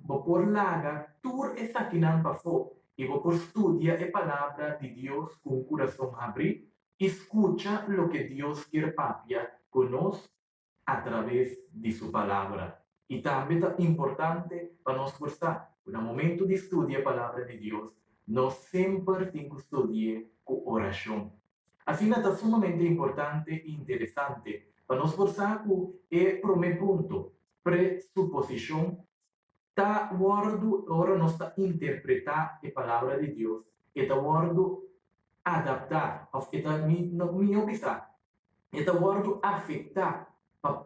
bo por laga tur esakinan pafó i bo por studia e Palabra di Dios ku un kurason habrí i skucha loke Dios kier papia ku nos atraves di su Palabra. I tambe ta importante pa nos por sa ku na momentu di studia e Palabra di Dios, nos semper tin ku studi'é ku orashon. Asina ta sumamente importante i interesante pa nos por sa ku e promé punto, presuposishon, ta wòrdu ora nos ta interpretá e Palabra di Dios, e ta wòrdu adaptá òf e ta, mihó bisá, e ta wòrdu afektá pa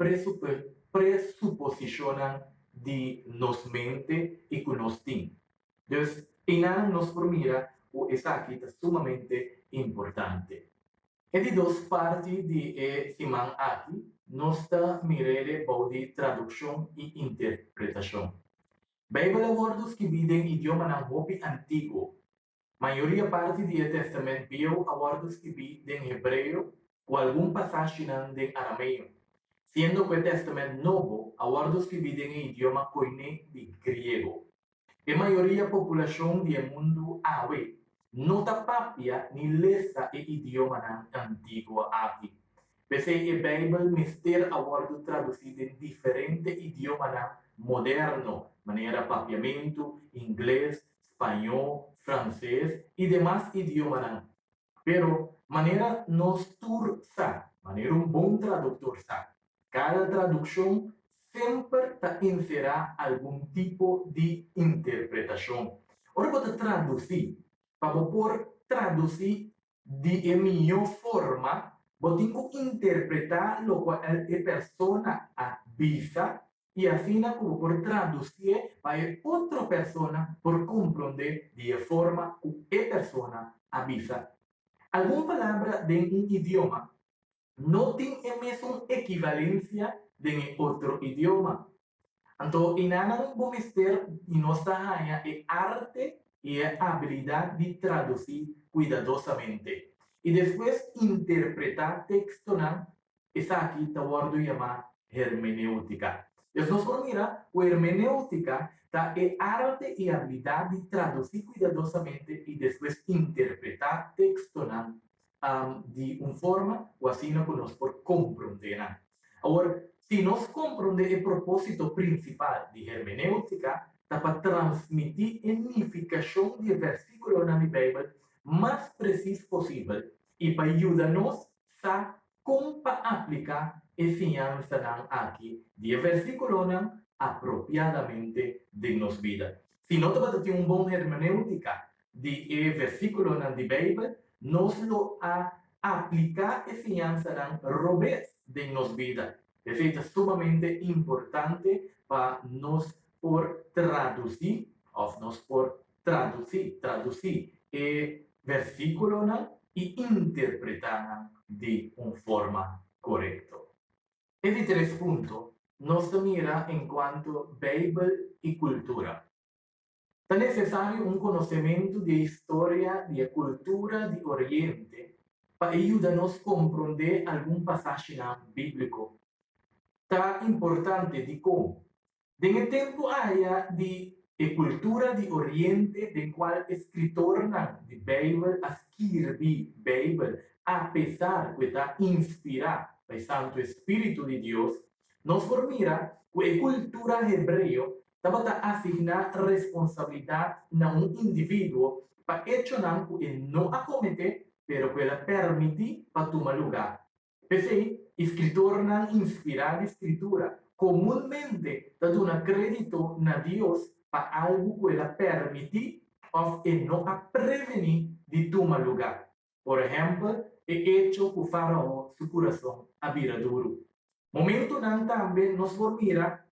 presuposishonnan di nos mente i ku nos tin. Dus, einan nos por mira ku esaki ta sumamente importante. E di dos parti di e siman aki nos ta mir'ele bou di tradukshon i interpretashon. Beibel a wòrdu skibí den idiomanan hopi antiguo. Mayoria parti di e Tèstamènt Bieu a wòrdu skibí den hebreo ku algun pasashinan den arameo, siendo ku e Tèstamènt Nobo a wòrdu skibí den e idioma koiné di griego. E mayoria populashon di e mundu awe no ta papia ni lesa e idiomanan antiguo aki. P'esei e Beibel mester a wòrdu tradusí den diferente idiomanan moderno, manera papiamentu, ingles, spañó, franses i demas idiomanan. Pero, manera nos tur sa, manera un bon traduktor sa, kada tradukshon semper ta enserá algun tipo di interpretashon. Ora bo ta tradusí, pa bo por tradusí di e mihó forma, bo tin ku interpretá lokual e persona a bisa i asina ku bo por tradusié pa e otro persona por komprondé di e forma ku e persona a bisa. Algun palabra den un idioma no tin e mesun ekivalensia den e otro idioma. Anto einanan bo mester i nos ta haña e arte i e abilidat di tradusí kuidadosamente i despues interpretá tekstonan. Esaki ta wòrdu yamá hermenéutika. Pues nos por mira ku hermenéutika ta e arte i abilidat di tradusí kuidadosamente i despues interpretá tekstonan di un forma ku asina ku nos por komprondé nan. Awor, si nos komprondé e propósito prinsipal di hermenéutika ta pa transmití e nifikashon di e versíkulonan di Beibel mas presis posibel i pa yuda nos sa Kon pa apliká e siñansanan aki di e versíkulonan apropiadamente den nos bida? Si no tabata tin un bon hermenéutika di e versíkulonan di Beibel, nos lo a apliká e siñansanan robes den nos bida. P'esei ta sumamente importante pa nos por tradusí òf nos por tradusí, tradusí e versíkulonan i interpretá nan di un forma korekto. E di tres punto nos ta mira enkuanto Beibel i kultura. Ta nesesario un konosementu di e historia di e kultura di Oriente pa e yuda nos komprondé algun pasashinan bíbliko. Ta importante dikon Den e tempu aya di e kultura di Oriente den kual e skritornan di Beibel a skirbi Beibel apesar ku e ta inspirá pa e santu espíritu di Dios, nos por mira ku e kultura hebreo tabata asigná responsabilidat na un individuo pa echonan ku e no a kometé pero ku el a permití pa tuma lugá. P'esei, eskritornan inspirá di Skritura komunmente ta duna krédito na Dios pa algu ku el a permití òf e no a prevení di tuma lugá. Por ehèmpel, e echo ku Fárao su kurason a bira duru. Momentunan tambe nos por mira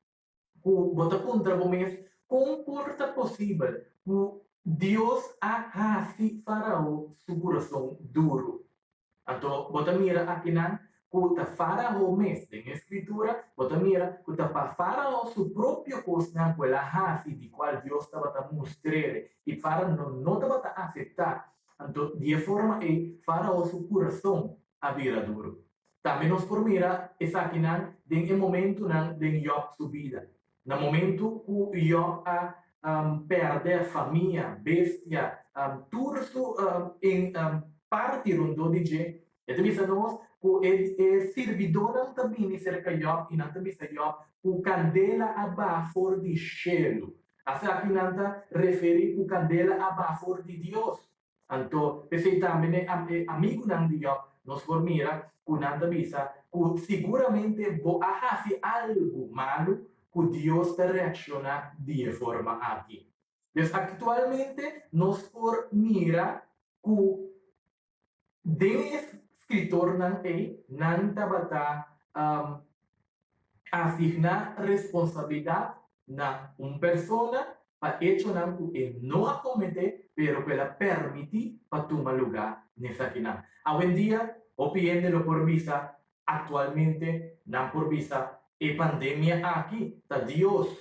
ku bo ta puntra bo mes kon por ta posibel ku Dios a hasi Fárao su kurason duru. Anto bo ta mira akinan ku ta Fárao mes, den e Skritura bo ta mira ku ta pa Fárao su propio kosnan ku el a hasi di kual Dios tabata mustr'el i Fárao no tabata aseptá. Anto di e forma ei Fárao su kurason a bira duru. Tambe nos por mira esakinan den e momentunan den Yòb su bida. Na momentu ku Yòb a pèrdè famia, bestia, tur su parti rondó di dje, e ta bisa nos ku e sirbidónan ta bini serka Yòb i nan ta bisa Yòb ku kandela a baha for di shelu. Asaki nan ta referí ku kandela a baha for di Dios. Anto, p'esei tambe n'e e amigunan di Yòb nos por mira ku nan ta bisa ku siguramente bo a hasi algu malu ku Dios ta reakshoná di e forma aki. Dus aktualmente nos por mira ku den e skritornan ei nan tabata asigná responsabilidat na un persona pa echonan ku e no a kometé pero ku el a permití pa tuma lugá n'esakinan. Awendia, hopi hende lo por bisa, aktualmente nan por bisa, e pandemia aki ta Dios.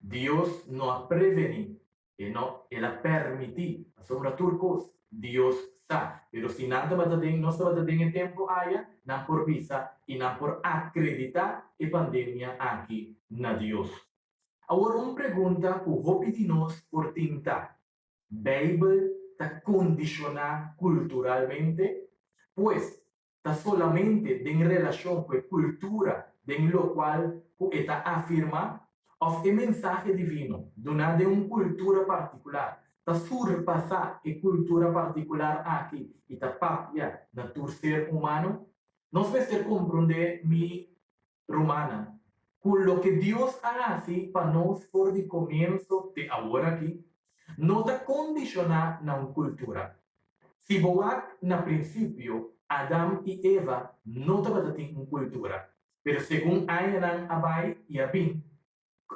Dios no a prevení, e no, el a permití, pasobra tur kos Dios sa. Pero si nan tabata den, nos tabata den e tempu aya, nan por bisa i nan por akreditá e pandemia aki na Dios. Awor un pregunta ku hopi di nos por tin ta, Beibel ta kondishoná kulturalmente? Pues, ta solamente den relashon ku e kultura den lokual ku e ta afirmá òf e mensahe divino duná den un kultura partikular ta surpasá e kultura partikular aki i ta papia na tur ser humano? Nos mester komprondé, mi rumannan, ku loke Dios a hasi pa nos for di komienso te aworakí no ta kondishoná na un kultura. Si bo wak na prinsipio, Adam i Eva no tabata tin un kultura, pero segun añanan a bai i a bin,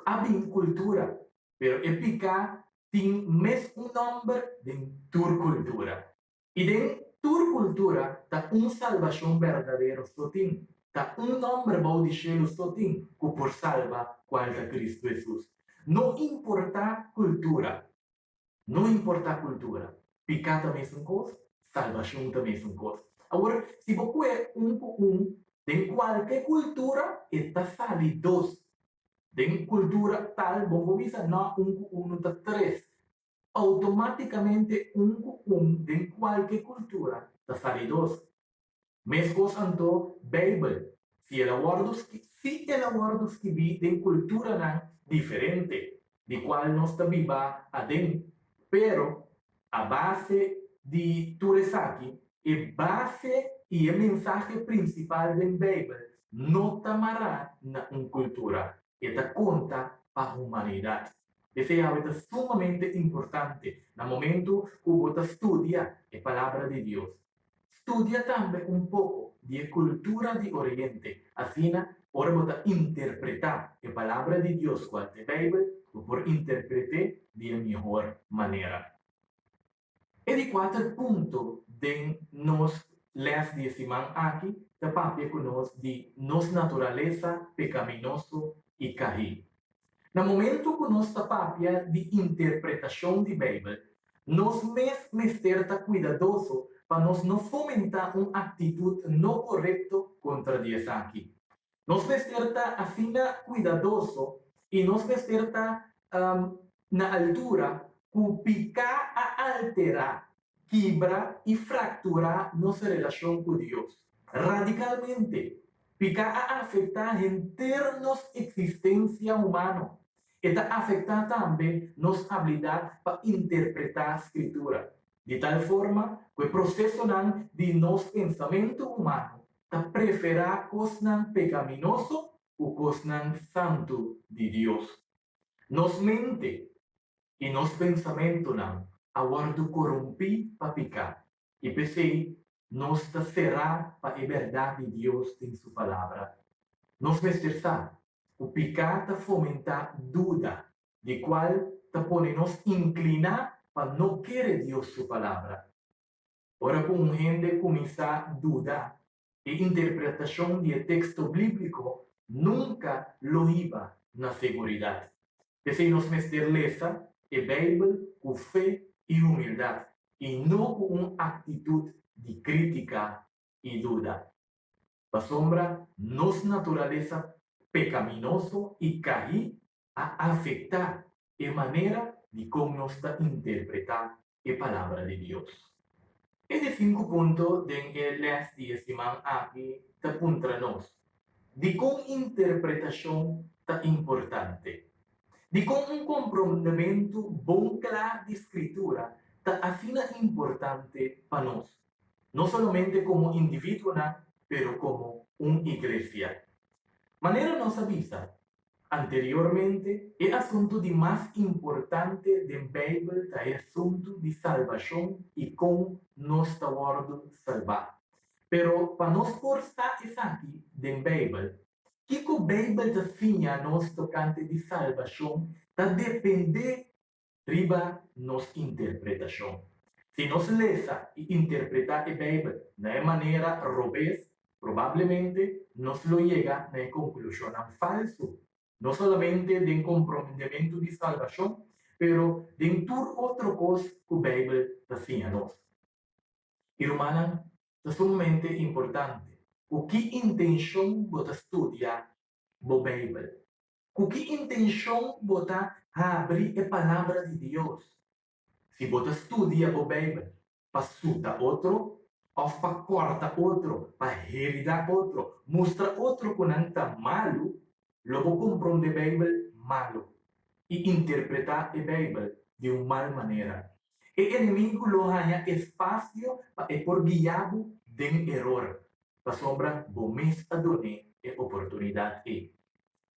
a bin kultura. Pero e piká tin mes un nòmber den tur kultura. I den tur kultura ta un salbashon berdadero so tin, ta un nòmber bou di shelu so tin ku por salba, kual ta Kristu Hesus. No importá kultura, no importá kultura, piká ta mesun kos, salbashon ta mesun kos. Awor, si bo kue un ku un den kualke kultura, e ta sali dos. Den kultura tal bo por bisa, no, un ku unu ta tres. Outomátikamente un ku un den kualke kultura ta sali dos. Meskos anto Beibel, si el a wòrdu si el a wòrdu skibí den kulturanan diferente di kual nos ta biba aden, pero a base di tur esaki, e base i e mensahe prinsipal den Beibel no ta mará na un kultura, e ta konta pa humanidat. P'esei awe ta sumamente importante na momento ku bo ta studia e Palabra di Dios, studia tambe un poko di e kultura di Oriente, asina ora bo ta interpretá e Palabra di Dios kual ta e Beibel, bo por interpret'é di e mihor manera. E di kuater punto den nos lès di e siman aki ta papia ku nos di nos naturalesa pekaminoso i kahí. Na momentu ku nos ta papia di interpretashon di Beibel, nos mes mester ta kuidadoso pa nos no fomentá un aktitut no korekto kontra di esaki. Nos mester ta asina kuidadoso i nos mester ta na altura ku piká a alterá, kibra i frakturá nos relashon ku Dios. Radikalmente, piká a afektá henter nos eksistensia humano. E ta afektá tambe nos abilidat pa interpretá Skritura, di tal forma ku e prosesonan di nos pensamentu humano ta preferá kosnan pekaminoso ku kosnan santu di Dios. Nos mente. I nos pensamentunan a wòrdu korumpí pa piká, i p'esei nos ta será pa e bèrdat di Dios den Su Palabra. Nos mester sa ku piká ta fomentá duda, di kual ta pone nos inkliná pa no kere Dios su Palabra. Ora ku un hende kuminsá duda, e interpretashon di e teksto bíbliko nunka lo hiba na seguridat. P'esei nos mester lesa e Beibel ku fe i humildat, i no ku un aktitut di krítika i duda. Pasobra nos naturalesa pekaminoso i kaí a afektá e manera di kon nos ta interpretá e Palabra di Dios. E di sinku punto den e lès di e siman aki ta puntra nos, Dikon interpretashon ta importante? Dikon un komprondementu bon kla di Skritura ta asina importante pa nos, no solamente komo individuonan pero komo un iglesia? Manera nos a bisa, Anteriormente, e asuntu di mas importante den Beibel ta e asuntu di salbashon i kon nos ta wòrdu salbá. Pero pa nos por sa esaki den Beibel, kiko Beibel ta siña nos tokante di salbashon ta dependé riba nos interpretashon. Si nos lesa i interpretá e Beibel na e manera robes, probablemente nos lo yega na e konklushonnan falsu, no solamente den komprondementu di salbashon, pero den tur otro kos ku Beibel ta siña nos. I rumannan, ta sumamente importante ku ki intenshon bo ta studia bo Beibel. Ku ki intenshon bo ta habri e Palabra di Dios? Si bo ta studia bo Beibel pa suta otro òf pa kòrta otro, pa heridá otro, mustra otro ku nan ta malu, lo bo komprondé Beibel malu i interpretá e Beibel di un mal manera. E enemigu lo haña espasio pa e por guia bo den eror, pasobra bo mes a dun'é e oportunidat ei.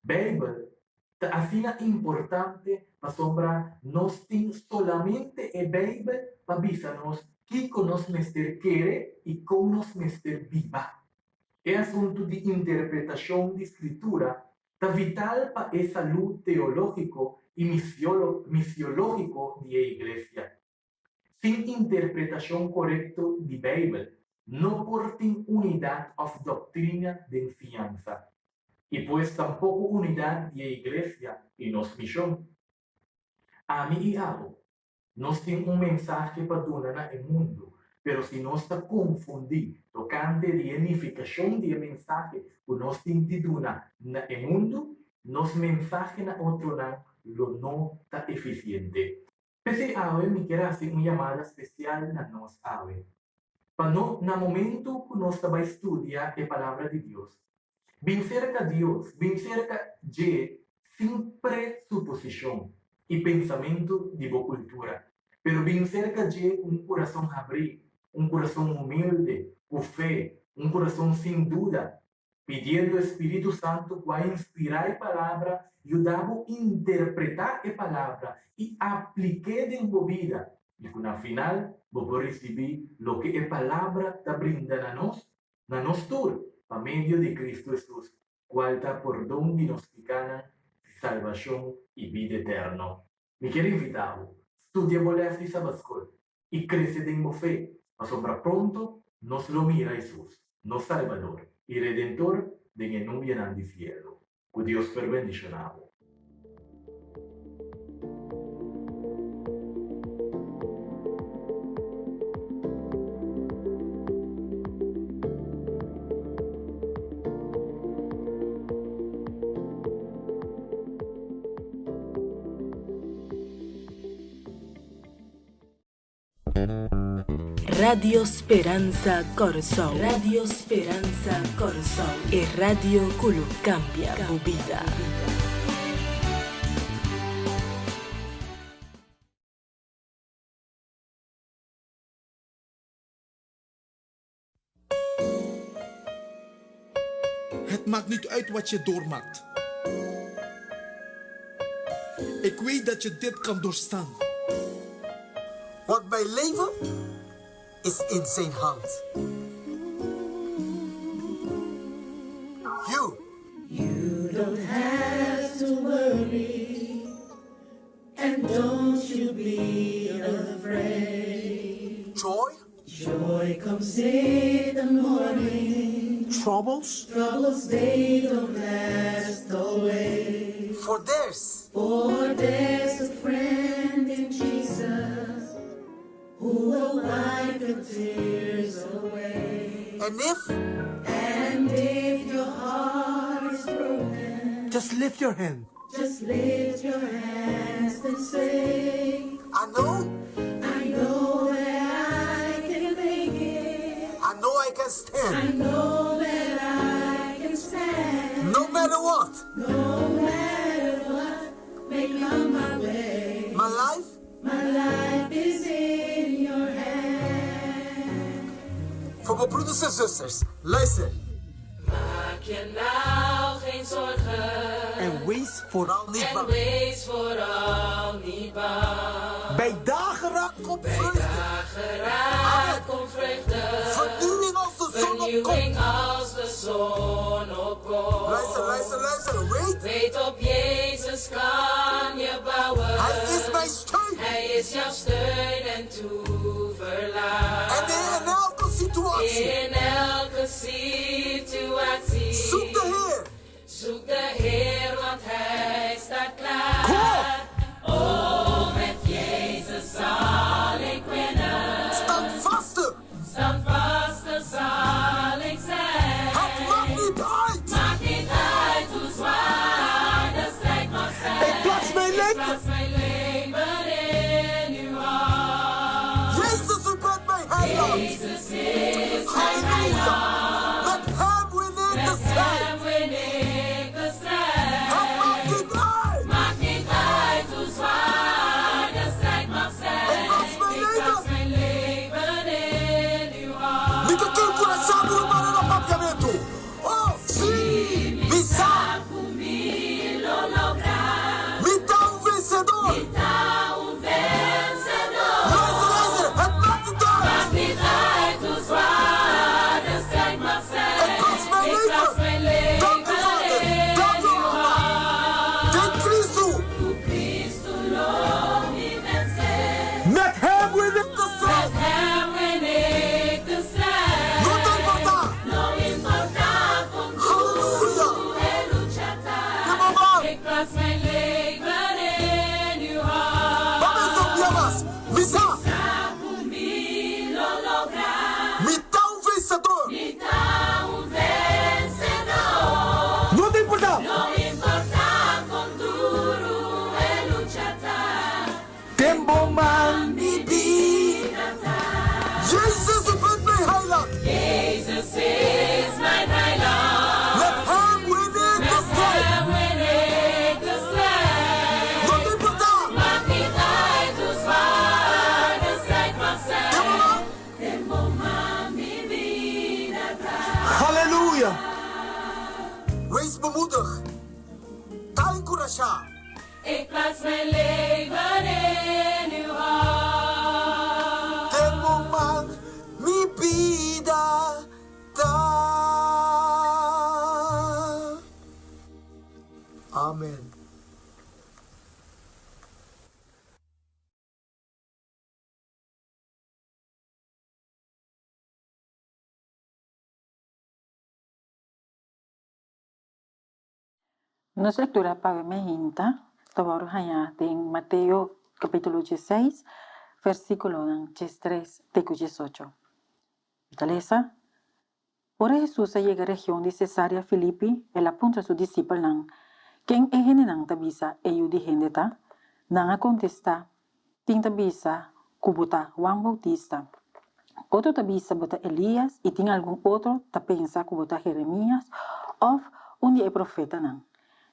Beibel ta asina importante pasobra nos tin solamente e Beibel pa bisa nos kiko nos mester kere i kon nos mester biba. E asuntu di interpretashon di Skritura ta vital pa e salú teológiko i misiológiko di e iglesia. Sin interpretashon korekto di Beibel, no por tin unidat òf doktrina den siñansa, i pues tampoko unidat di e iglesia i nos mishon. Ami i abo, nos tin un mensahe pa duna na e mundu, pero si nos ta konfundí tokante di e nifikashon di e mensahe ku nos tin di duna na e mundu, nos mensahe na otronan lo no ta efisiente. P'esei awe mi kier hasi un yamada spesial na nos awe, pa no na momentu ku nos ta bai studia e Palabra di Dios, bin serka Dios, bin serka dje sin presuposishon i pensamentu di bo kultura, pero bin serka dje ku un kurason habrí, un kurason humilde, ku fe, un kurason sin duda, Pidiendo e Spiritu Santu ku a inspirá e Palabra yuda bo interpretá e Palabra i aplik'é den bo bida, i ku na final bo por risibí loke e Palabra ta brinda na nos, na nos tur, pa medio di Kristu Hesus, kual ta pordon di nos pikánan, salbashon i bida eterno. Mi kier invitá bo, studia bo lès di Sabatskol i krese den bo fe, pasobra pronto nos lo mira Hesus, nos Salbador i Redentor den e nubianan di sielu. Ku Dios por bendishoná bo. Radio Speransa Kòrsou. Radio Speransa Kòrsou, e radio ku lo kambia bo bida. Het maakt niet uit wat je doormaakt. Ik weet dat je dit kan doorstaan. Want mijn leven is in zijn hand. You. You don't have to worry, and don't you be afraid. Joy. Joy comes in the morning. Troubles. Troubles they don't last always. For there's. For there's a friend in Jesus who will wipe your tears away. And if. And if your heart is broken, Just lift your hand. just lift your hands and say, I know. I know that I can make it. I know I can stand. I know that I can stand. No matter what. No matter what may come my way. My life. My life is in your hand. Voor mijn broeders en zusters, luister. Maak je nou geen zorgen. En wees vooral niet En bang. wees vooral niet bang. Bij dageraad komt Bij vreugde. dageraad komt vreugde. Vernieuwing als de zon Vernieuwing opkomt. als de zon opkomt. Luister, luister, luister. Weet, Weet op Jezus kan je bouwen. hij is mijn steun. Hij is jouw steun en toeverlaat. En in elke situatie. In elke situatie. Zoek de Heer. Zoek de Heer, want Hij staat klaar. Kom op. Oh, met Jezus zal ik winnen. Standvastig. Standvastig zal ik zijn. Het maakt niet uit. Maakt niet uit hoe zwaar de strijd mag zijn. Ik plaats mijn Ik leven. plaats mijn leven in uw hand. Jezus, u bent mijn heiland. Jezus is mijn Halleluja. heiland. Met hem win ik de Met strijd. hem win ik de strijd. Het maakt niet uit. Maakt niet uit hoe zwaar de strijd mag zijn. Ik plaats mijn Ik leven. plaats mijn leven in uw hand. Mi ta enkurashá bo rumannan na papiamentu. Oh, sí, mi sa. Ku mi lo logra. Mi ta un vensedó. Mi ta un vensedó. Luister, luister. Het maakt niet uit. Maakt niet uit hoe zwaar de strijd mag zijn. Ik plaats mijn Ik leven. plaats mijn leven Dank u, Vader. in Dank u, uw Mama. hand. Den Cristo. Ku Cristo lo mi vense. Met hem win ik de Met strijd. hem win ik de strijd. No ta importá. No importa kon Halleluja. duru e lucha ta. Ja, mama. Ik plaats mijn leven in uw hand. Ban pensa un bia mas. Mi sa. Sa ku mi lo logra. Mi ta un vensedó. Mi ta un vensedó. No ta importá. No importa kon duru e lucha ta. Den bo man mi Bida ta. Jezus, u bent mijn heiland. Jezus is mijn heiland. Met hem win ik de Met strijd. hem win ik de strijd. No ta importá. Maakt niet uit hoe zwaar de strijd mag zijn. Den bo man mi bida ta. Halleluja. Wees bemoedigd. Ta enkurashá. Ik plaats mijn leven in uw hand. Den bo man mi bida ta. Amen. Nos lektura pa awe mainta ta wòrdu hañá den Mateo kapítulo diesseis, versíkulonan diestres te ku diesocho. Mi ta lesa, Ora Hesus a yega region di Cesarea Filipi, el a puntra su disipelnan, Ken e hendenan ta bisa e Yu di hende ta? Nan a kontestá, Tin ta bisa ku bo ta Huan Boutista. Otro ta bisa bo ta Elías i tin algun otro ta pensa ku bo ta Jeremías òf un di e profetanan.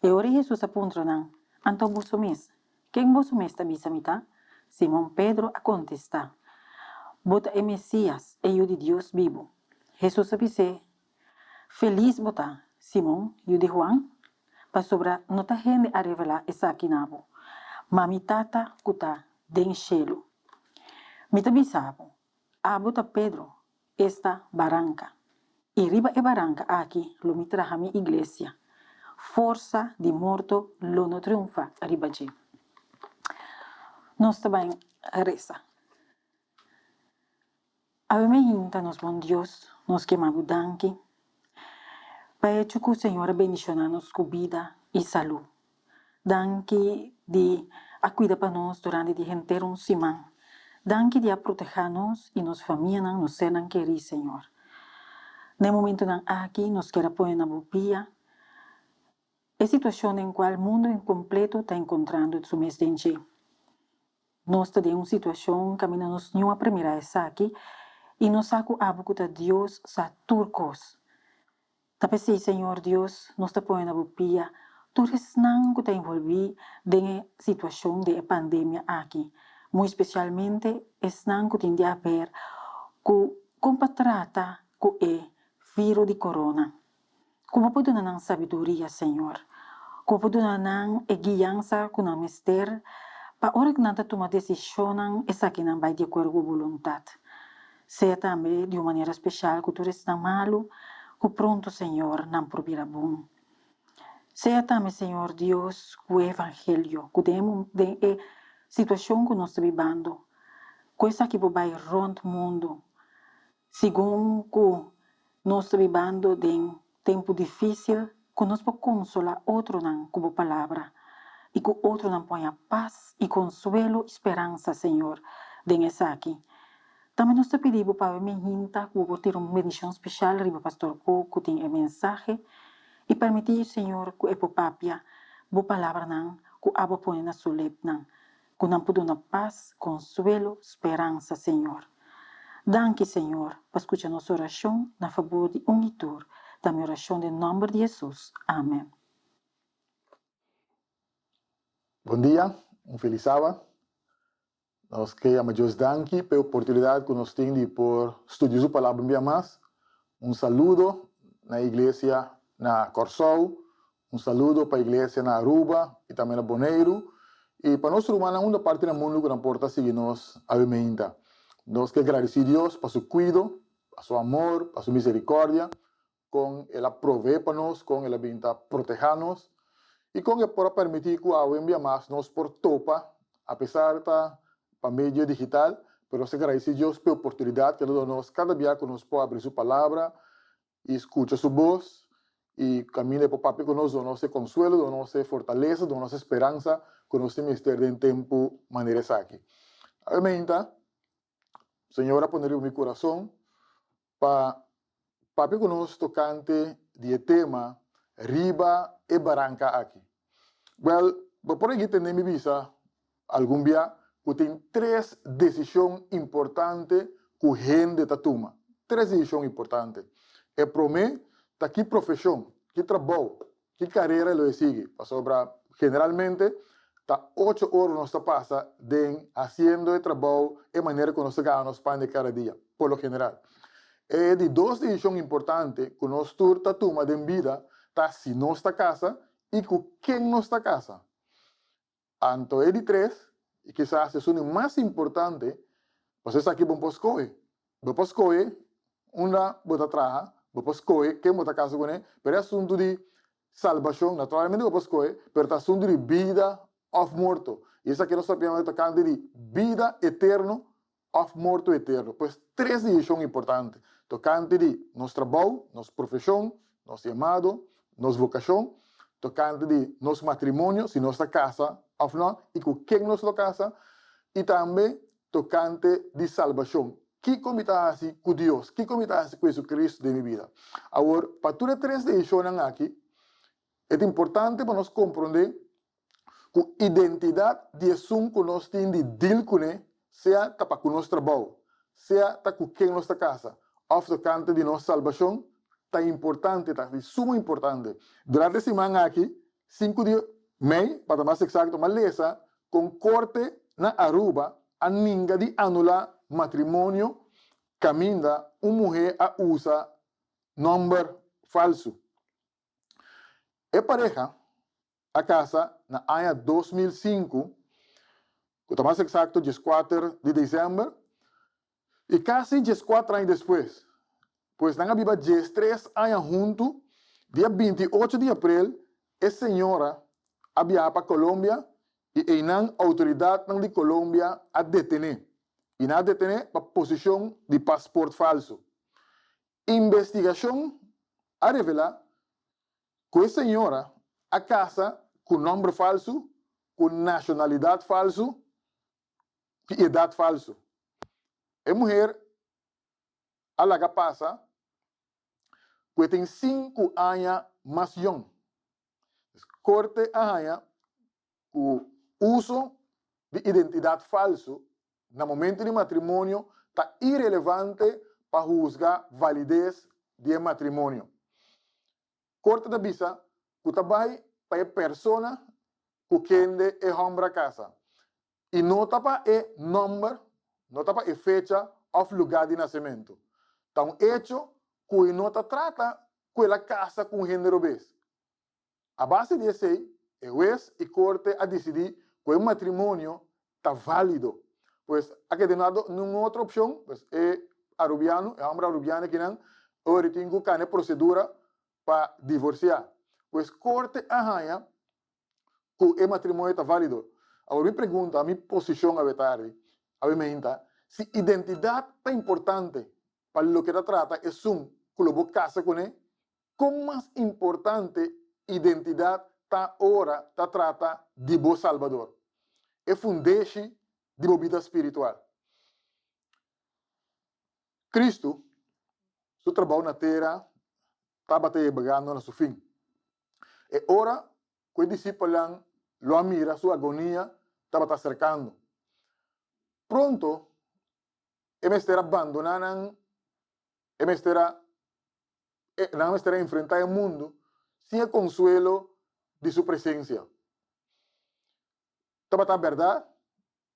E ora Hesus a puntra nan, Anto boso mes, ken boso mes ta bisa mi ta? Simon Pedro a kontestá, Bo ta e Mesías, e Yu di Dios bibu. Hesus a bis'é, Felis bo ta, Simon, yu di Huan, pasobra no ta hende a revelá esaki na bo, Ma mi Tata ku ta den shelu. Mi ta bisa bo, abo ta Pedro, esta baranka, i riba e baranka aki lo mi traha mi iglesia. Forsa di morto lo no triunfa riba dje. Nos ta bai resa. Awe mi hinta nos bon Dios, nos kema bo danki pa hecho ku Señor a bendiciona nos ku bida i salú. Danki di a kuida pa nos durante di henter un siman. Danki di a proteha nos i nos famianan, nos sernan kerí, Señor. Na e momentunan aki nos kier a pone na bo pia e situacion den cual mundo en completo ta encontrando su mes den dje. Nos ta den un situacion caminda nos niun a premira esaki y nos sa cu abo cu ta Dios sa tur cos. Ta p'esey, Señor Dios, nos ta pone na bo pia tur esnan cu ta envolvi den e situacion di e pandemia aki, muy specialmente esnan cu tin di haber cu con pa trata cu e viro di corona. Ku bo por duna nan sabiduria, Señor. Ku bo por duna nan e guiansa ku nan mester pa ora ku nan ta tuma desishonnan esakinan bai di akuerdo ku bo boluntat. Sea tambe di un manera speshal ku tur esnan malu ku pronto, Señor, nan por bira bon. Sea tambe, Señor Dios, ku e evangelio ku den den e situashon ku nos ta bibando, ku esaki por bai rònt mundu Segun ku nos ta bibando den tempu difísil, ku nos por konsolá otronan ku bo Palabra i ku otronan por haña pas i konsuelo i speransa, Señor, den esaki. Tambe nos ta pidi bo pa mi hinta ku bo por tira un bendishon speshal riba Pastor Ko ku tin e mensahe i permití, Señor, ku e por papia bo palabranan ku abo a pone na su lepnan. Ku nan por duna pas, konsuelo, speransa, Señor. Danki, Señor, pa skucha nos orashon na fabor di un i tur. Ta mi orashon den nòmber di Hesus. Amen. Bon dia, un felis saba. Nos ke yama Dios danki p'e oportunidat ku nos tin di por studia su Palabra un bia mas. Un saludo na e iglesia na Kòrsou, Un saludo pa iglesia na Aruba y tambe na Boneiru y pa nos rumannan unda parti na mundu cu nan por ta sigui nos awe meinta. Nos ke gradici Dios pa su cuido, pa su amor, pa su misericordia, con el a provee pa nos, con el a bin ta proteha nos y con e por a permiti cu awe un bia mas nos por topa apesar ta pa medio digital, pero nos ta gradici Dios p'e oportunidad cu el a duna nos cada bia cu nos por abri su palabra i skucha su bos i kaminda e por papia ku nos, duna nos e konsuelo, duna nos e fortalesa, duna nos e speransa ku nos tin mester den tempu manera esaki. Awe meinta, Señor a pone riba mi kurason pa papia ku nos tokante di e tema Riba e Baranka Aki. Wèl, bo por a tende mi bisa algun bia ku tin tres desishon importante ku hende ta tuma. Tres desishon importante. E promé ta ki profeshon, ki trabou, ki karera lo e sigui. Pasobra generalmente ta ocho ora nos ta pasa den hasiendo e trabou e manera ku nos ta gana nos pan di kada dia, por lo general. E di dos desishon importante ku nos tur ta tuma den bida ta si nos ta kasa i ku ken nos ta kasa. Anto e di tres, i kisas esun di mas importante, pasobra esaki bo por skohe. Bo por skohe unda bo ta traha, bo por skohe ken bo ta kasa kuné, pero e asuntu di salbashon, naturalmente bo por skohe, pero ta asuntu di bida òf morto. I esaki nos ta papia tokante di bida eterno òf morto eterno. Pues tres desishon importante tokante di nos trabou, nos profeshon, nos yamado, nos vokashon, tokante di nos matrimonio, si nos ta kasa òf nò i ku ken nos lo kasa, i tambe tokante di salbashon, kiko mi ta hasi ku Dios, kiko mi ta hasi ku Jesucristo den mi bida. Awor, pa tur e tres desishonnan aki, e ta importante pa nos komprondé ku identidat di esun ku nos tin di dil kuné, sea ta pa ku nos trabou, sea ta ku ken nos ta kasa, òf tokante di nos salbashon, ta importante, ta di sumo importante. Durante e siman aki, sinku di mei, pa ta mas eksakto, m'a lesa kon korte na Aruba a ninga di anulá matrimonio kaminda un muhé a usa nòmber falsu. E pareha a kasa na aña 2005. ku ta mas eksakto 14 di desèmber, i kasi 14 aña despues, pues nan a biba 13 aña huntu, dia 28 di aprel e señora a biaha pa Colombia i einan outoridatnan di Colombia a detené i nan a detené pa posishon di pasport falsu. Investigashon a revelá ku e señora a kasa ku nòmber falsu, ku nashonalidat falsu i edat falsu. E muher a laga pasa ku e tin sinku aña mas yòn. Korte a haña ku uso di identidat falsu na momento di matrimonio ta irelevante pa husga valides di e matrimonio. Korte ta bisa ku ta bai pa e persona ku kende e hòmber a kasa i no ta pa e nòmber, no ta pa e fecha òf lugá di nasementu. Ta un echo ku e no ta trata ku el a kasa ku un hende robes. A base di esei, e hues i korte a disidí ku e matrimonio ta válido. Pues, a keda no ningun otro opshon, pues e arubiano, e hòmber arubiano akinan, ora tin ku kana e prosedura pa divorsiá. Pues korte a haña ku e matrimonio ta válido. Awor mi pregunta, mi posishon awe tardi, awe meinta, si identidat ta importante pa loke ta trata esun ku lo bo kasa kuné, Kon mas importante identidat ta ora ta trata di bo Salbador, e fundeshi di bo bida spiritual? Kristu su trabou na tera tabata yegando na su fin. E ora ku e disipelnan lo a mira su agonia tabata aserkando. Pronto e mester a bandoná nan, e mester a nan mester a enfrentá e mundu sin e konsuelo di su presensia. Tabata bèrdat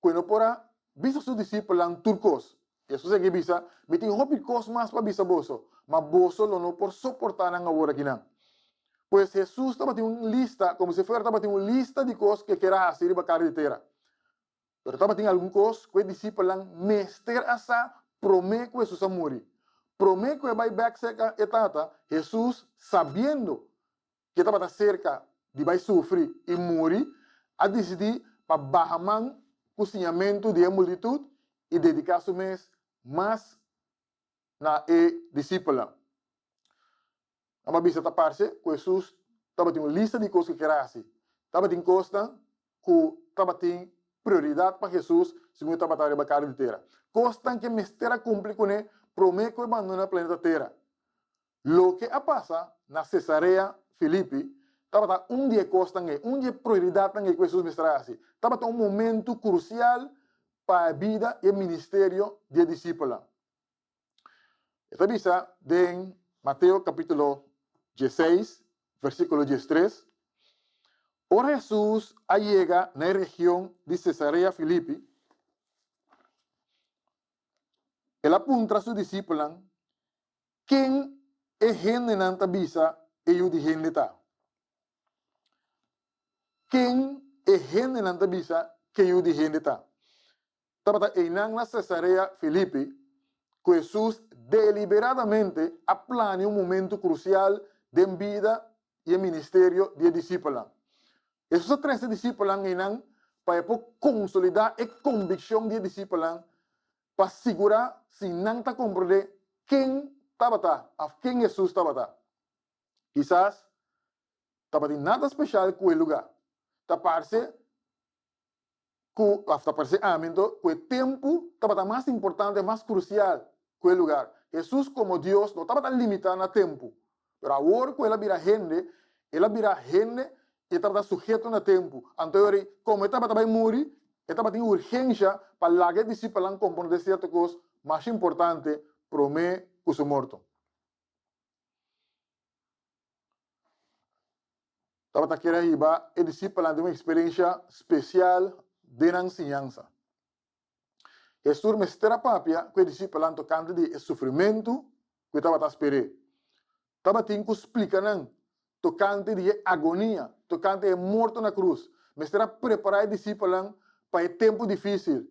ku e no por a bisa su disipelnan tur kos. Hesus a sigui bisa, Mi tin hopi kos mas pa bisa boso, ma boso lo no por soportá nan awor akinan. Pues Hesus tabatin un lista, komo si fuera tabatin un lista di kos ku e kier a hasi riba kara di tera. Pero tabatin algun kos ku e disipelnan mester a sa promé ku Hesus a muri. Promé ku e bai bèk serka e Tata, Hesus, sabiendo ku e tabata serka di bai sufri i muri, a disidí pa baha man ku siñamentu di e multitut i dediká su mes mas na e disipelnan. Nan a bisa ta parse ku Hesus tabatin un lista di kos ku e kier hasi. Tabatin kosnan ku tabatin prioridat pa Hesus segun e tabata riba kara di tera. Kosnan ku e mester a kumpli kuné promé ku e bandona planeta Tera. Loke a pasa na Cesarea Filipi tabata un di e kosnan ei, un di e prioridatnan ei ku Hesus mester a hasi. Tabata un momentu krusial pa e bida i e ministerio di e disipelnan. E ta bisa den Mateo capítulo 16, versículo 13, Ora Jesús a yega na e region di Cesarea Filipi, el a puntra su disipelnan, Ken e hendenan ta bisa e Yu di hende ta? Ken e hendenan ta bisa ke Yu di hende ta? Tabata einan na Cesarea Filipi ku Hesus deliberadamente a plania un momentu krusial den bida i e ministerio di e disipelnan. Hesus a trese e disipelnan einan pa e por konsolidá e konvikshon di e disipelnan pa sigurá si nan ta komprondé ken tabata òf ken Hesus tabata. Kisas tabatin nada speshal ku e lugá. Ta parse ku of ta parse ami anto ku e tempu tabata mas importante, mas krusial ku e lugar. Hesus komo Dios no tabata limitá na tempu, pero awor ku el a bira hende, el a bira hende i e tabata suheto na tempu. Anto e ora ei, komo e tabata bai muri, e tabatin urgensha pa laga e disipelnan komprondé sierto kos masha importante promé ku su morto. Tabata kier a hiba e disipelnan den un eksperensha spesial den nan siñansa. Hesus mester a papia ku e disipelnan tokante di e sufrimentu ku e tabata sper'é. Tabatin ku splika nan tokante di e agonia, tokante e morto na krus. Mester a prepará e disipelnan. pa e tempu difísil.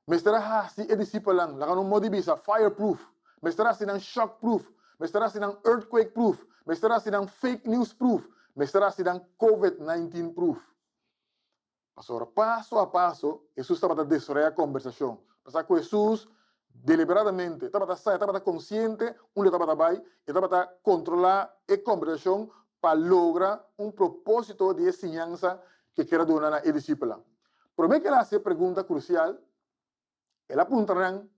Mester a hasi e disipelnan, laga nos moda di bisa, fireproof. Mester a hasi nan shockproof. Mester a hasi nan earthquakeproof. Mester a hasi nan fake newsproof. Mester a hasi nan covid 19 proof. Pasobra paso a paso Hesus tabata desaroyá kombersashon. Pasá ku Hesus deliberadamente tabata sa, e tabata konsiente unda e tabata bai, e tabata kontrolá e kombersashon pa logra un propósito di e siñansa ku e kier a duna na e disipelnan. Promé ku el a hasi e pregunta krusial, el a puntra nan,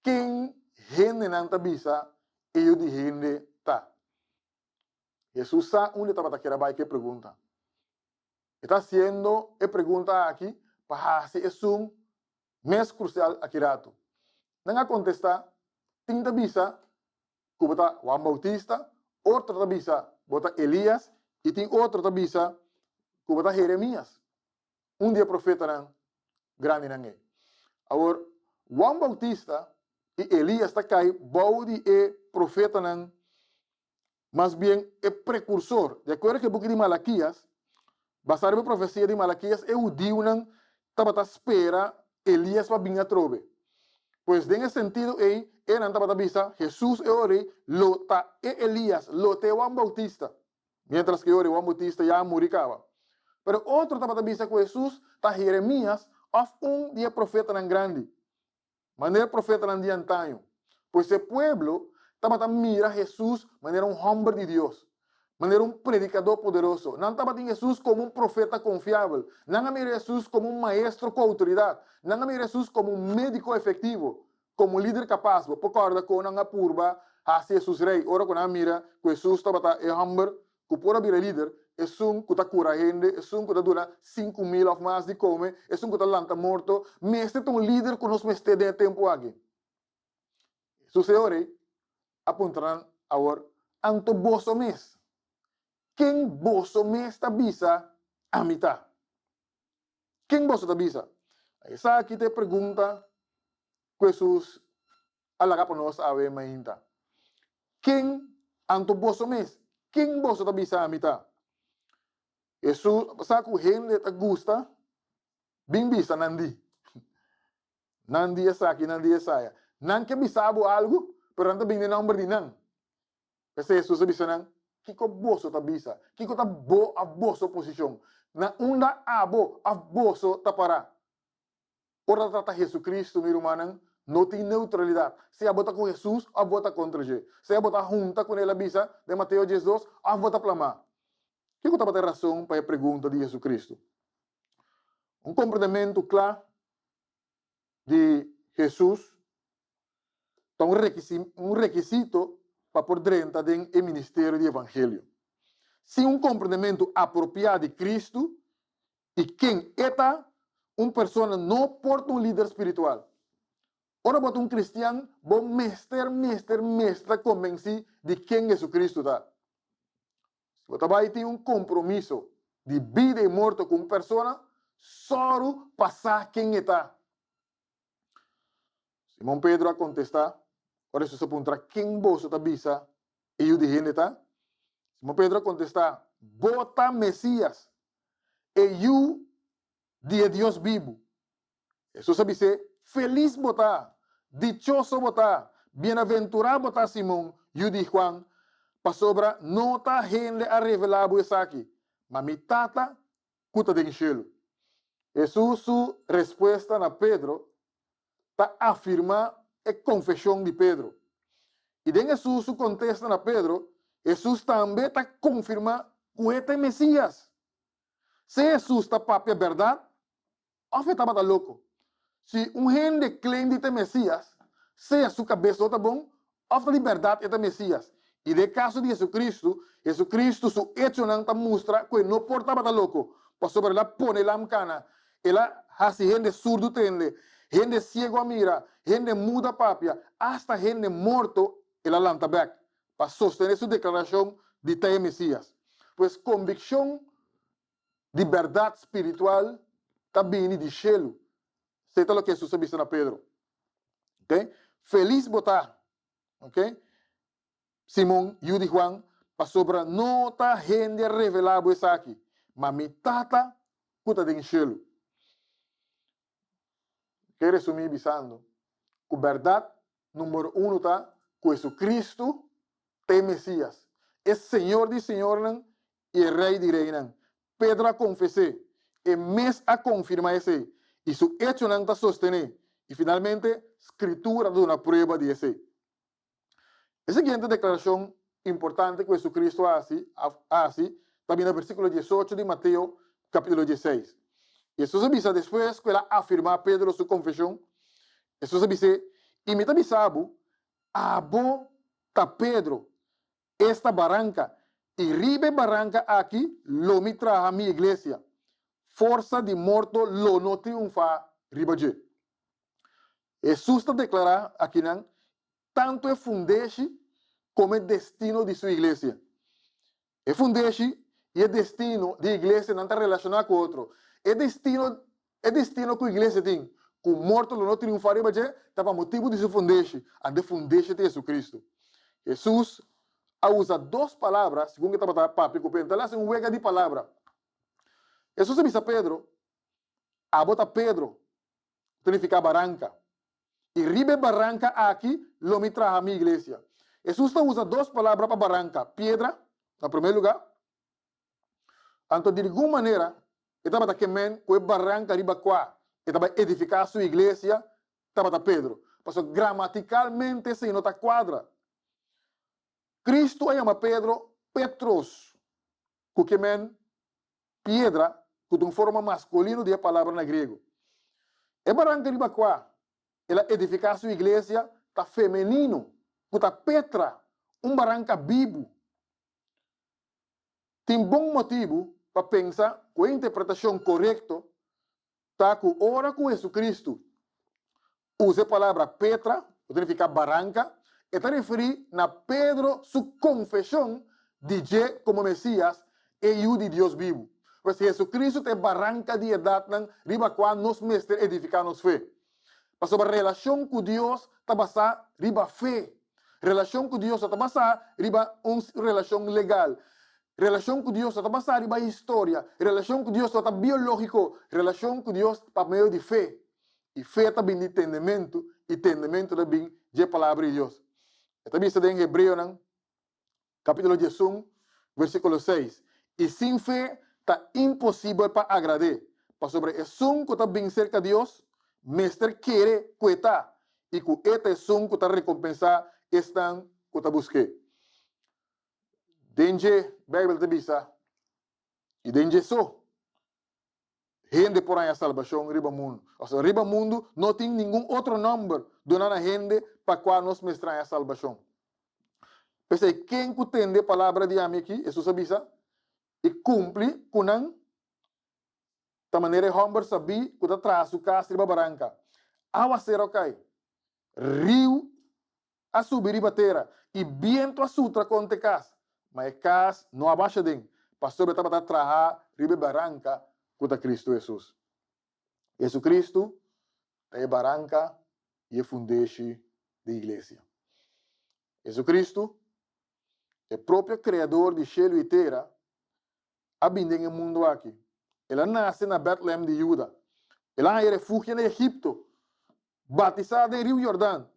Ken hendenan ta bisa e Yu di hende ta? Hesus sa unda e tabata kier a bai ku e pregunta. E ta hasiendo e pregunta aki pa hasi esun mes krusial aki ratu. Nan a kontestá, Tin ta bisa ku bo ta Juan Boutista, otro ta bisa bo ta Elias i tin otro ta bisa ku bo ta Jeremias, un di e profetanan grandinan ei. Awor, Juan Boutista i Elias ta kai bou di e profetanan Mas bien, e prekursor. Di akuerdo ku e buki di Malakias, basá riba e profesia di Malakias, e hudiunan tabata spera Elias pa bin atrobe. Pues den e sentido ei, enan tabata bisa, Hesus e ora ei lo ta e Elias, lo ta e Juan Boutista, miéntras ku e ora ei Juan Boutista ya a muri kaba. Pero otro tabata bisa ku Hesus ta Jeremias òf un di e profetanan grandi. Manera e profetanan di antaño. Pues e pueblo tabata mira Hesus manera un hòmber di Dios, manera un predikadó poderoso. Nan tabatin Hesus komo un profeta konfiabel. Nan a mira Hesus komo un maestro ku outoridat. Nan a mira Hesus komo un médiko efektivo, komo un lider kapas. Bo por kòrda kon nan a purba hasi Hesus rei ora ku nan a mira ku Hesus tabata e hòmber ku por a bira lider, esun ku ta kura hende, esun ku ta duna 5000 òf mas di kome, esun ku ta lanta morto, mester ta un lider ku nos mester den e tempu aki. Hesus e ora ei a puntra nan awor, Anto boso mes, ken boso mes ta bisa ami ta? Ken boso ta bisa? Esaki ta e pregunta ku Hesus a laga pa nos awe mainta. Ken anto boso mes? Ken boso ta bisa ami ta? Hesus sa ku hende ta gusta bin bisa nan di. Nan di esaki, nan di esaya. Nan ke bisa bo algu, pero nan ta bin den nomber di nan. P'esei Hesus a bisa nan, Kiko boso ta bisa? Kiko ta bo òf boso posishon? Na unda abo òf boso ta pará? Ora ta trata Jesucristo, mi rumannan, no tin neutralidad. Sea bo ta cu Jesus of bo ta contra dje. Sea bo ta hunta cu el a bisa den Mateo 12 of bo ta plama. Kico tabata e rason pa e pregunta di Jesucristo? Un comprendemento cla di Jesus ta un rekisito pa por drenta den e ministerio di evangelio. Sin un comprendemento apropia di Cristo i ken e ta, un persona no por ta un lider spiritual. Ora bo ta un kristian, bo mester, mester, mester ta konbensí di ken Jesucristo ta. Si bo ta bai tin un kompromiso di bida i morto ku un persona, sòru pa sa ken e ta. Simon Pedro a kontestá, ora Hesus a puntra, Ken boso ta bisa e Yu di hende ta? Simon Pedro a kontestá, Bo ta Mesías, e Yu di e Dios bibu. Hesus a bis'é, Felis bo ta, dichoso bo ta, bienaventurá bo ta, Simon, yu di Juan, pasobra no ta hende a revelá bo esaki, ma mi Tata ku ta den shelu. Hesus su respuesta na Pedro ta afirmá e konfeshon di Pedro. I den Hesus su kontesta na Pedro, Hesus tambe ta konfirmá ku e ta e Mesías. Si Hesus ta papia bèrdat òf e tabata loko. Si un hende claim di ta e Mesías, sea su kabes no ta bon òf ta di bèrdat e ta Mesías. I den e kaso di Jesucristo, Jesucristo su echonan ta mustra ku e no por tabata loko, pasobra el a pone lam kana, el a hasi hende surdu tende, hende siego a mira, hende muda papia, asta hende morto el a lanta bèk pa sostené su deklarashon di ta e Mesías. Pues konvikshon di bèrdat spiritual ta bini di shelu. Esei ta loke Hesus a bisa na Pedro. Ok? Felis bo ta, ok, Simon, yu di Juan, pasobra no ta hende a revelá bo esaki, ma mi Tata ku ta den shelu. Ke resumí bisando ku bèrdat número unu ta ku Jesucristo ta e Mesías, e Señor di señornan i e Rei di reinan. Pedro a konfes'é, e mes a konfirmá esei, i su echonan ta sostené, i finalmente Skritura ta duna prueba di esei. E siguiente deklarashon importante ku Jesucristo a hasi a hasi ta bini na versíkulo diesocho di Mateo kapítulo dieseis. Jesus a bisa despues ku el a afirmá Pedro su konfeshon, Jesus a bis'é, I mi ta bisa bo, abo ta Pedro, esta baranka, i riba e baranka aki lo mi traha mi iglesia. Forsa di morto lo no triunfá riba dje. Hesus ta deklará akinan tantu e fundeshi komo e destino di su iglesia. E fundeshi i e destino di iglesianan ta relashoná ku otro. E destino e destino ku iglesia tin, ku morto lo no triunfá riba dje, ta pa motibu di su fundeshi, anto e fundeshi ta Jesucristo. Hesus a usa dos palabra segun ku e tabata papia ku Pedro. Ta hasi un wega di palabra. Hesus a bisa Pedro, Abo ta Pedro, ta nifiká baranka. I riba e baranka aki lo mi traha mi iglesia. Hesus ta usa dos palabra pa baranka, piedra, na promé lugá. Anto di ningun manera e tabata ke men ku e baranka riba kua e ta bai edifiká su iglesia tabata Pedro, pasobra gramatikalmente esei no ta kuadra. Kristu a yama Pedro Petros, ku ke men piedra, ku ta un forma maskulino di e palabra na griego. E baranka riba kua el a edifiká su iglesia ta femenino, ku ta Petra, un baranka bibu. Tin bon motibu pa pensa ku e interpretashon korekto ta ku ora ku Hesukristu usa e palabra Petra, ku ta nifiká baranka, e ta referí na Pedro su konfeshon di dje komo Mesías, e Yu di Dios bibu. Pues Hesukristu ta e baranka di edatnan riba kua nos mester edifiká nos fe. Pasobra relashon ku Dios ta basá riba fe. Relashon ku Dios no ta basá riba un relashon legal. Relashon ku Dios no ta basá riba historia. Relashon ku Dios no ta biológiko. Relashon ku Dios pa medio di fe. I fe ta bin di tendementu, i tendementu ta bin dje Palabra di Dios. E ta bisa den Hebreonan kapítulo diesun, versíkulo seis, I sin fe ta imposibel pa agrad'é, pasobra esun ku ta bin serka Dios mester kere ku e ta, i ku e ta esun ku ta rekompensá esnan ku ta busk'é. Den dje Beibel ta bisa, i den dje so, hende por haña salbashon riba mundu. Pasobra riba mundu no tin ningun otro nòmber duná na hende pa kua nos mester haña salbashon. P'esei, ken ku tende e palabra di ami akí, Hesus a bisa, i kumpli ku nan, ta manera e hòmber sabí ku ta traha su kas riba baranka. Awaseru a kai, riu a subi riba tera, i bientu a sutra kontra e kas, ma e kas no a basha den, pasobra e tabata trahá riba e baranka ku ta Kristu Hesus. Hesukristu ta e baranka i e fundeshi di iglesia. Hesukristu, e propio Kreador di shelu i tera, a bin den e mundu aki. El a nase na Bètlehèm di Juda. El a haña refugio na Egipto, batisá den Riu Jordan,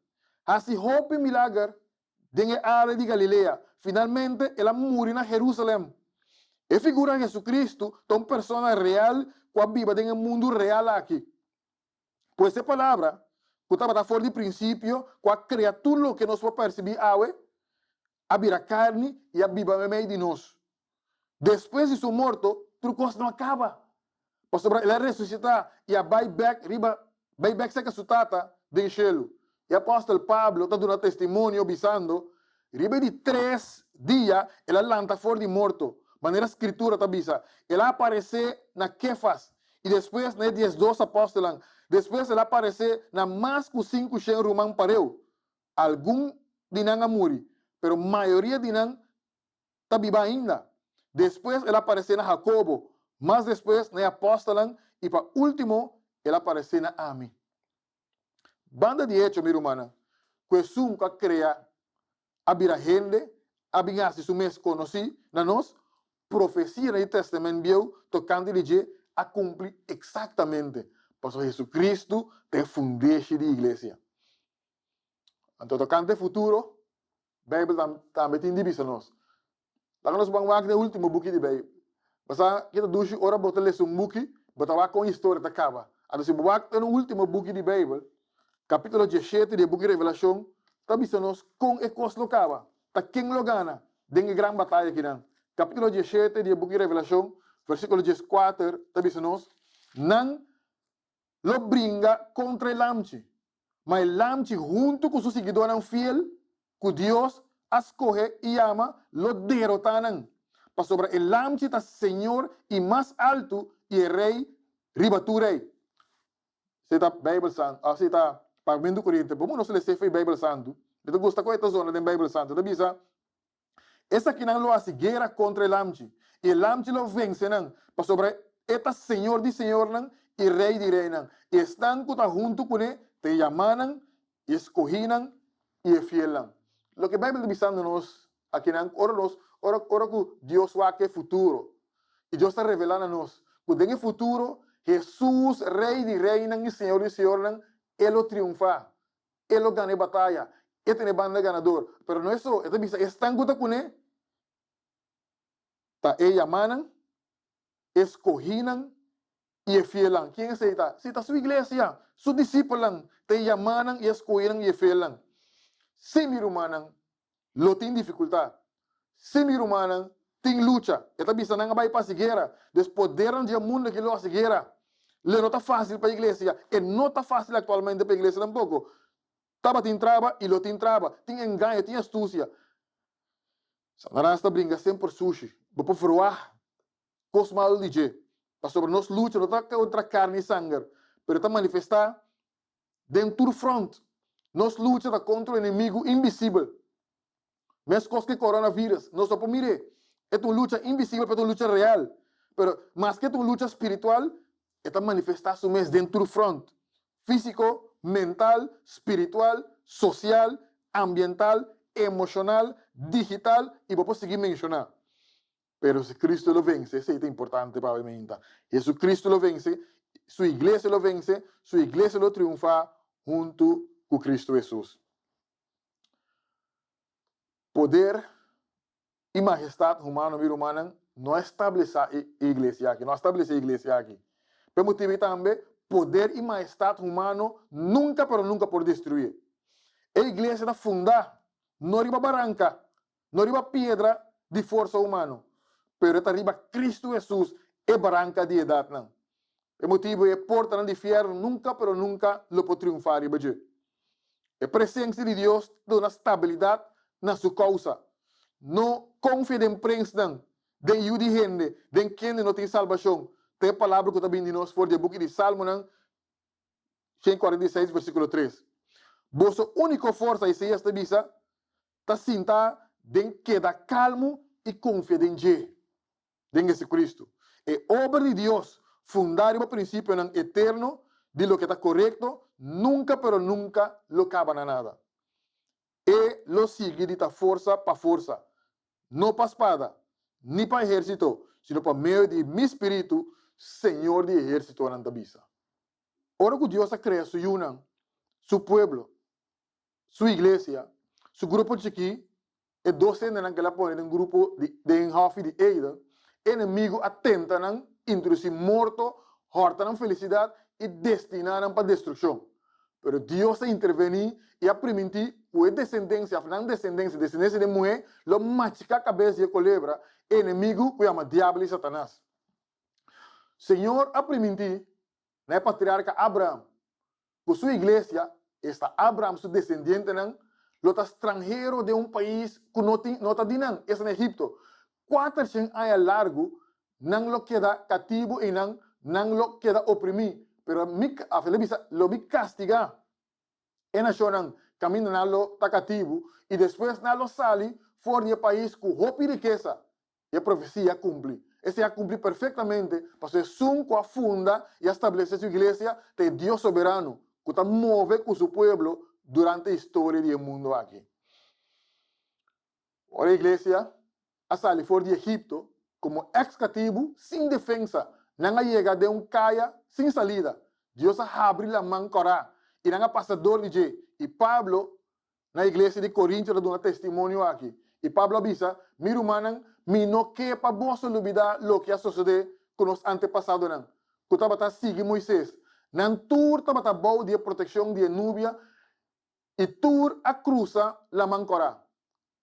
hasi hopi milager den e área di Galilea. Finalmente, el a muri na Herúsalèm. E figura Hesukristu ta un persona real ku a biba den e mundu real aki. Pues e Palabra, ku tabata for di prinsipio, ku a krea tur loke nos por persibí awe, a bira karni i a biba meimei di nos. Despues di su morto, tur kos no a kaba, pasobra el a resusitá i a bai bèk riba bai bèk serka su Tata den shelu. E apòstel Pablo ta duna testimonio bisando, Riba e di tres dia el a lanta for di morto, manera Skritura ta bisa, el a aparesé na Kefas, i despues na e diesdos apòstelnan. Despues el a aparesé na mas ku sinkushen ruman pareu. Algun di nan a muri, pero mayoria di nan ta biba ainda. Despues el a aparesé na Hakobo, mas despues na e apòstelnan i pa último el a aparesé na ami. Banda di echo, mi rumannan, ku esun ku a krea a bira hende, a bin hasi su mes konosí na nos, profesianan di Tèstamènt Bieu tokante di dje a kumpli eksaktamente. Pasobra Jesucristo ta e fundeshi di iglesia. Anto tokante futuro, Beibel tambe tin di bisa nos. Laga nos ban wak den e ultimo buki di Beibel. Bo sa ke ta dushi ora bo ta lesa un buki, bo ta wak kon historia ta kaba. Anto si bo wak den e ultimo buki di Beibel, kapitulo diesshete di e buki Revelashon ta bisa nos kon e kos lo kaba, ta ken lo gana den e gran bataya akinan. Kapitulo diesshete di e buki Revelashon, versíkulo dieskuater ta bisa nos, Nan lo bringa kontra e Lamchi, ma e Lamchi huntu ku su siguidónan fiel, ku Dios a skohe i yama, lo derotá nan, pasobra e Lamchi ta Señor i Mas Altu i e Rei riba tur rei. Esei ta Beibel Santu, esei ta Pagamentu Koriente. Bo nos lesa esei Beibel Santu. Mi ta gusta ku e ta zona den Beibel Santu. E ta bisa, Esakinan lo hasi guera kontra e Lamchi, i e Lamchi lo vense nan, pasobra e ta Señor di señornan i Rei di reinan, i esnan ku ta huntu kuné ta e yamánan, i e skohínan, i e fielnan. Loke Beibel ta bisando nos akinan, ora nos, ora, ora ku Dios wak e futuro, i Dios ta revelá na nos ku den e futuro Hesus, Rei di reinan i Señor di señornan, e lo triunfá. E lo gana e bataya, e ta na e banda ganador. Pero no eso, e ta bisa esnan ku ta kuné ta e yamanan, e skohínan i e fielnan. Ken esei ta? Sí, ta su iglesia, su disipelnan ta e yamanan i e skohínan i e fielnan. Sí, mi rumannan, lo tin difikultat. Sí, mi rumannan, tin lucha. E ta bisa nan a bai pa hasi guera. Dus podernan di e mundu aki lo hasi guera. Lo no ta fásil pa iglesia. E no ta fásil aktualmente pa iglesia tampoko. Tabatin traba i lo tin traba. Tin engaño, tin astusia. Satanas ta bringa semper sushi. Bo por ferwagt kos malu di dje. Pasobra nos lucha no ta kontra karni i sanger, pero e ta manifestá Den tur front, nos lucha ta kontra un enemigu invisibel. Meskos ku e coronavirus, nos no por mir'é. E ta un lucha invisibel, pero e ta un lucha real. Pero maske e ta un lucha spiritual, e ta manifestá su mes den tur front, físiko, mental, spiritual, sosial, ambiental, emoshonal, digital i bo por sigui menshoná. Pero si Cristo lo vence, esey ta importante pa awe meinta. Jesucristo lo vence, Su iglesia lo vence, Su iglesia lo triunfa huntu cu Cristo Jesus. Poder y mahestad humano, mi rumannan, no a establesa e iglesia aki, no a establece e iglesia aki. P'e motibu ei tambe, poder y mahestad humano nunca pero nunca por destruye. E iglesia ta funda no riba baranca, No riba piedra di forsa humano, pero e ta riba Cristo Hesus, e baranca di edatnan. E motibu ei e portanan di fierno nunca pero nunca lo por triunfa riba dje. E presencia di Dios ta duna stabilidad na su causa. No confia den prensnan, den yu di hende, den kende no tin salbacion, ta e palabra cu ta bini di nos for di e buki di Salmonan 146 versiculo 3. Boso unico forsa, Isaías ta bisa, ta sinta den keda kalmu i konfia den dje, den Jesucristo. E obra di Dios, fundá riba prinsipionan eterno di loke ta korekto, nunka pero nunka lo kaba na nada. E lo sigui di ta forsa pa forsa, no pa spada, ni pa ehérsito, sino pa medio di mi spiritu, Señor di ehérsitonan ta bisa. Ora ku Dios a krea su yunan, su pueblo, su iglesia, su grupo chikí, e dos hendenan ku el a pone den grupo di den hòfi di Eden, e enemigu a tenta nan introdusí morto, hòrta nan felisidat i destiná nan pa destrukshon. Pero Dios a intervení i a primintí ku e desendensia òf nan desendensia, desendensia di e muhé, lo machiká kabes di e kolebra, e enemigu ku yama Diabel i Satanas. Señor a primintí na e patriarka Abraham ku su iglesia, esta Abraham su desendientenan, lo ta stranhero den un pais ku no tin no ta di nan, esta na Egipto. Kuatershen aña largu nan lo keda katibu einan, nan lo keda oprimí. Pero mi, af el a bisa, lo mi kastigá e nashonnan kaminda nan lo ta katibu, i despues nan lo sali for di e pais ku hopi rikesa. E profesia a kumpli. Esei a kumpli perfektamente pasobra esun ku a funda i a stablesé su iglesia ta e Dios soberano ku ta move ku su pueblo durante historia di e mundu aki. Ora e iglesia a sali for di Egipto komo eks katibu sin defensa, nan a yega den un kaya sin salida. Dios a habri laman kòrá i nan a pasa dor di dje. I Pablo na iglesia di Korintio ta duna testimonio aki. I Pablo a bisa, Mi rumannan, mi no ke pa boso lubidá loke a sosodé ku nos antepasadonan, ku tabata sigui Moises. Nan tur tabata bou di e protekshon di e nubia i tur a krusa Laman Kòrá.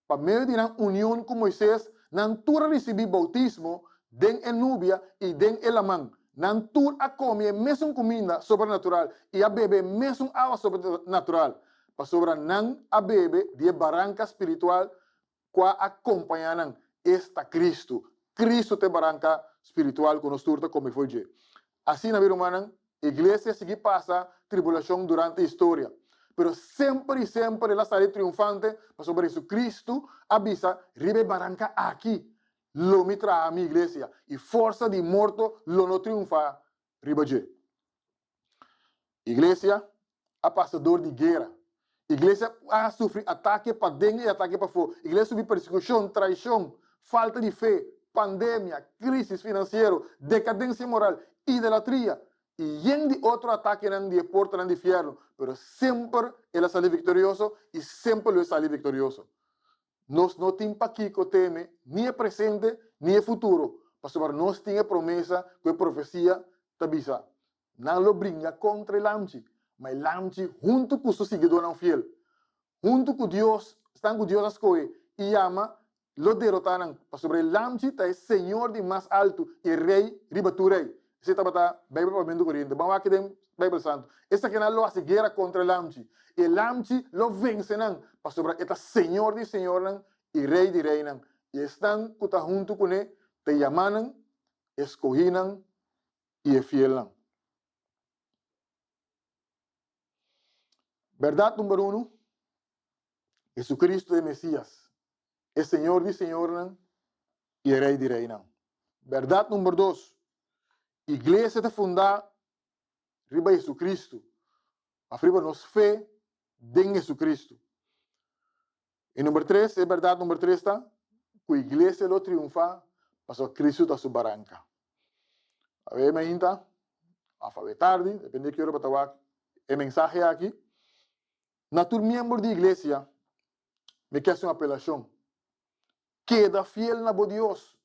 Pa medio di nan union ku Moises, nan tur a risibí boutismo den e nubia i den e laman. Nan tur a kome e mesun kuminda sobrenatural i a bebe e mesun awa sobrenatural, pasobra nan a bebe di e baranka spiritual kua a kompañá nan, esta Kristu. Kristu ta e baranka spiritual ku nos tur ta kome fo'i dje. Asina, mi rumannan, iglesia sigui pasa tribulashon durante historia, pero semper i semper el a sali triunfante pasobra Jesucristo a bisa, Riba e baranka aki lo mi traha mi iglesia, i forsa di morto lo no triunfa riba dje. Iglesia a pasa dor di guera. Iglesia a sufri atake paden i atake pafó. Iglesia a sufri persekushon, traishon, falta di fe, pandemia, krísis finansiero, dekadensia moral, idolatria i yen di otro atakenan di e portanan di fièrnu. Pero semper el a sali viktorioso i semper lo e sali viktorioso. Nos no tin pakiko teme ni e presente ni e futuro, pasobra nos tin e promesa ku e profesia ta bisa, Nan lo bringa kontra e Lamchi, ma e Lamchi huntu ku su siguidónan fiel, huntu ku Dios, esnan ku Dios a skohe i yama, lo derotá nan, pasobra e Lamchi ta e Señor di mas altu i e Rei riba tur rei. Esei tabata Beibel Papiamentu Koriente. Ban wak den Beibel Santu. Esakinan lo hasi guera kontra e Lamchi, i e Lamchi lo vense nan, pasobra e ta Señor di señornan i Rei di reinan, i esnan ku ta huntu kuné ta yamá nan, e skohínan i e fielnan. Bèrdat number unu, Jesucristo ta e Mesías, e Señor di señornan i e Rei di reinan. Bèrdat number dos, Iglesia ta fundá riba Jesucristo, òf riba nos fe den Jesucristo. I number tres, e bèrdat number tres ta ku iglesia lo triunfá pasobra Kristu ta su baranka. Awe mainta òf awe tardi, depende ki ora bo ta wak e mensahe aki, na tur miembro di iglesia mi ke hasi un apelashon, Keda fiel na bo Dios,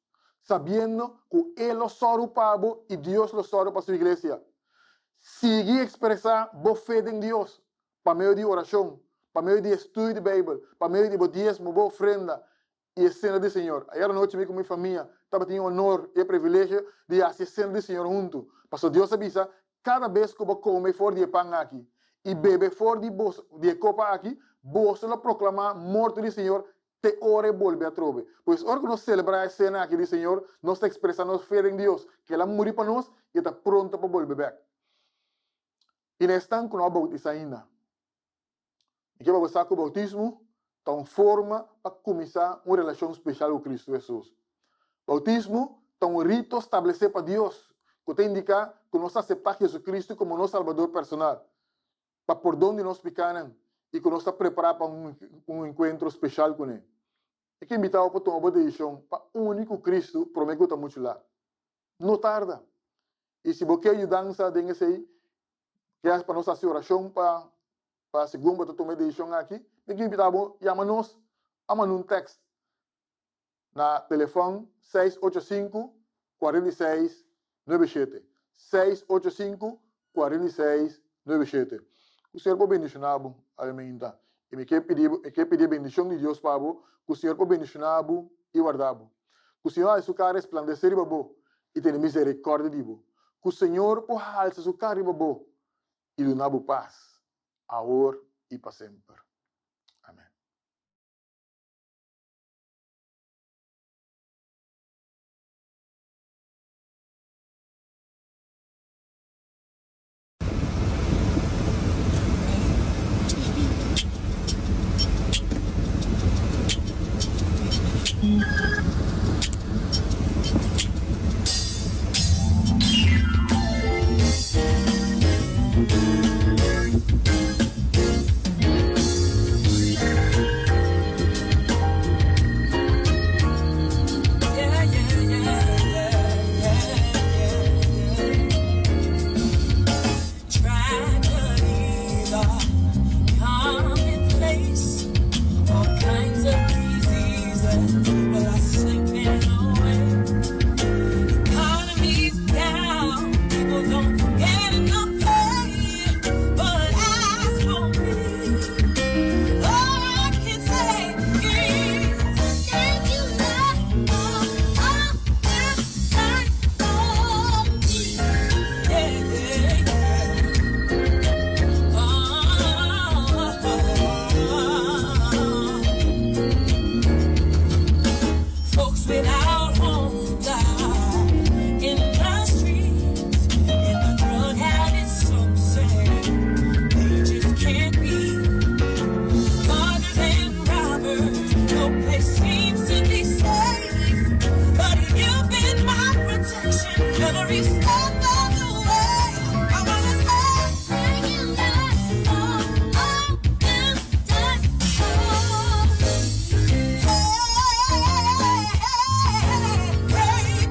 sabiendo ku E lo sòru pa bo i Dios lo sòru pa Su iglesia. Sigui ekspresá bo fe den Dios pa medio di orashon, pa medio di estudio di Beibel, pa medio di bo diesmo, bo ofrenda i e Sena di Señor. Ayer anochi mi ku mi famia tabatin e onor i e privilegio di hasi e Sena di Señor huntu. Pasobra Dios a bisa, Kada bes ku bo kome for di e pan aki i bebe for di e kopa aki, boso lo proklamá morto di Señor te ora e bolbe atrobe. Pues ora ku nos selebrá e sena aki di Señor, nos ta ekspresá nos fe den Dios, ku el a muri pa nos i e ta pronto pa bolbe bèk. I na esnan ku no a boutisá ainda, mi ke pa bo sa ku boutismo ta un forma pa kuminsá un relashon speshal ku Kristu Hesus. Boutismo ta un rito stablesé pa Dios ku ta indiká ku nos ta aseptá Hesukristu komo nos Salbador personal. pa pordon di nos pikánan i ku nos ta prepará pa un enkuentro speshal kuné. E ke invitá bo pa tuma bo desishon pa uni ku Kristu promé ku ta muchu lat. No tarda! I si bo ke yudansa den esei, ke pa nos hasi orashon pa pa segun bo ta tuma e desishon aki, mi ke invitá bo yama nos a manda un tèks na telefòn seis ocho sinku, 46, 97, seis ocho sinku, 46, 97. Ku Señor por bendishoná bo, awe mainta. I mi ke pidi bo, mi ke pidi e bendishon di Dios pa bo, ku Señor por bendishoná bo i warda bo. Ku Señor hasi su kara resplandesé riba bo i tene miserikòrdia di bo. Ku Señor por halsa su kara riba bo i duna bo pas, awor i pa semper. Amèn. Without homes out in the streets, and the drug habits so sad they just can't be. Muggers and robbers, no place seems to be safe. But you've been my protection every step of the way. I wanna thank you, Lord, for all you've done for me.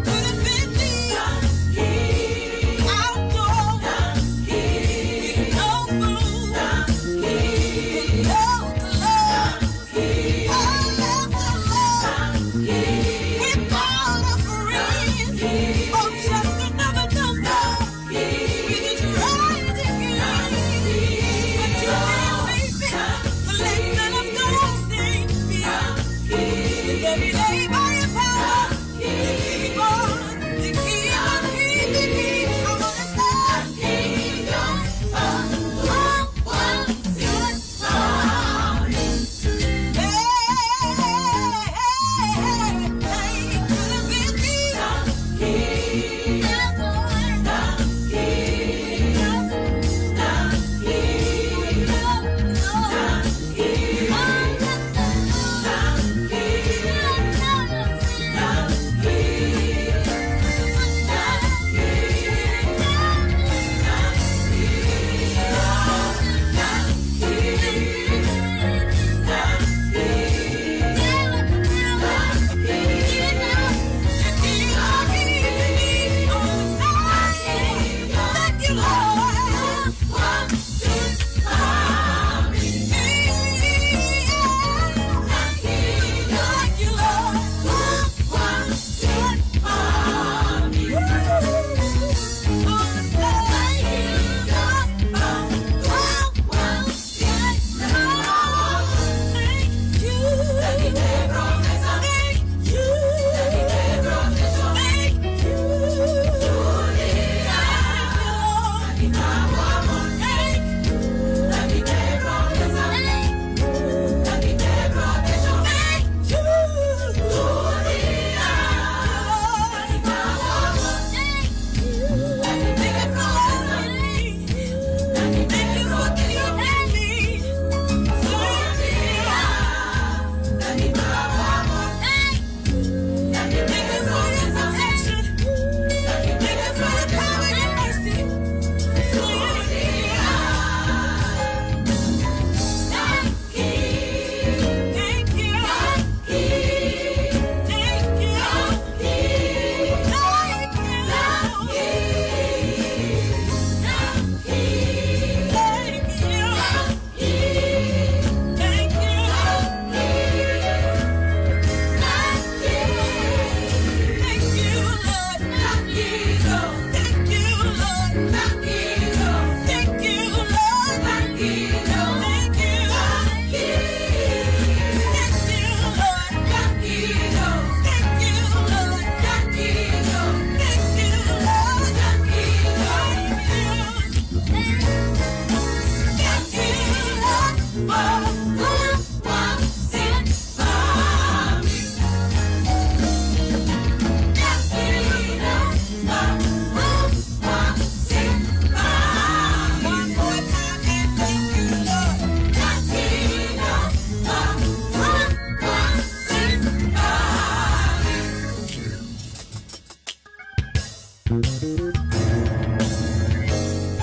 Could have been me outdoors with no food, with no clothes. I left alone without a friend. Oh, just another number. We just tried to get, but you didn't leave me. Let none of those things be. With every day by your power, you keep on, you keep on keeping me. I wanna thank you for all what you've done. Hey, could have been me.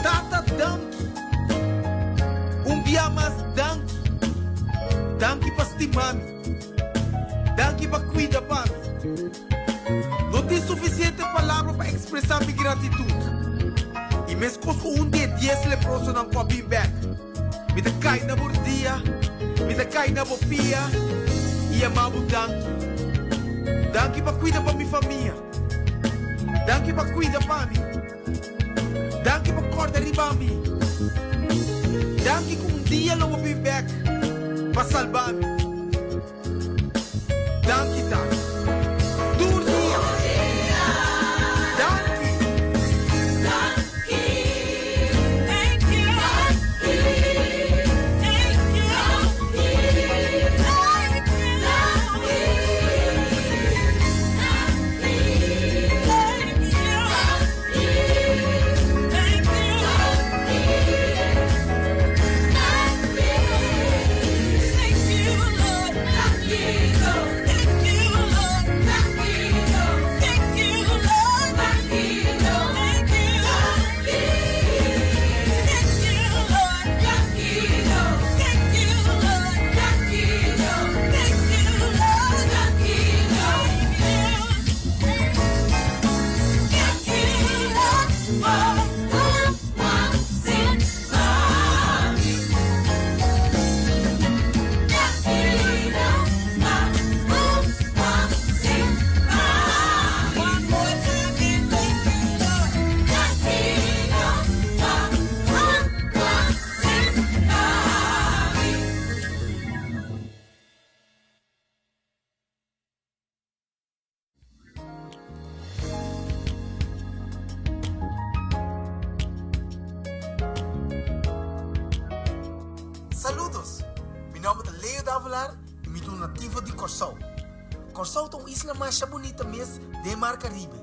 Tata danki. Un dia mas danki. Danki pa stima mi. Danki pa cuida pa mi. No tin suficiente palabra pa expresa mi gratitud. Y mescos cu un di e dies leprosonan cu a bin bek, mi ta cay na bo rudia, mi ta cay na bo pia y yama bo danki. Danki pa cuida pa mi famia. Danki pa cuida pa mi. Danki pa corda riba mi. Danki cu un dia lo bo bin bek pa salba mi. Danki Tata. Tur dia. Danki. Thank you. Davelaar i mi ta un nativo di Kòrsou. Kòrsou ta un isla masha bunita mes den Mar Karibe.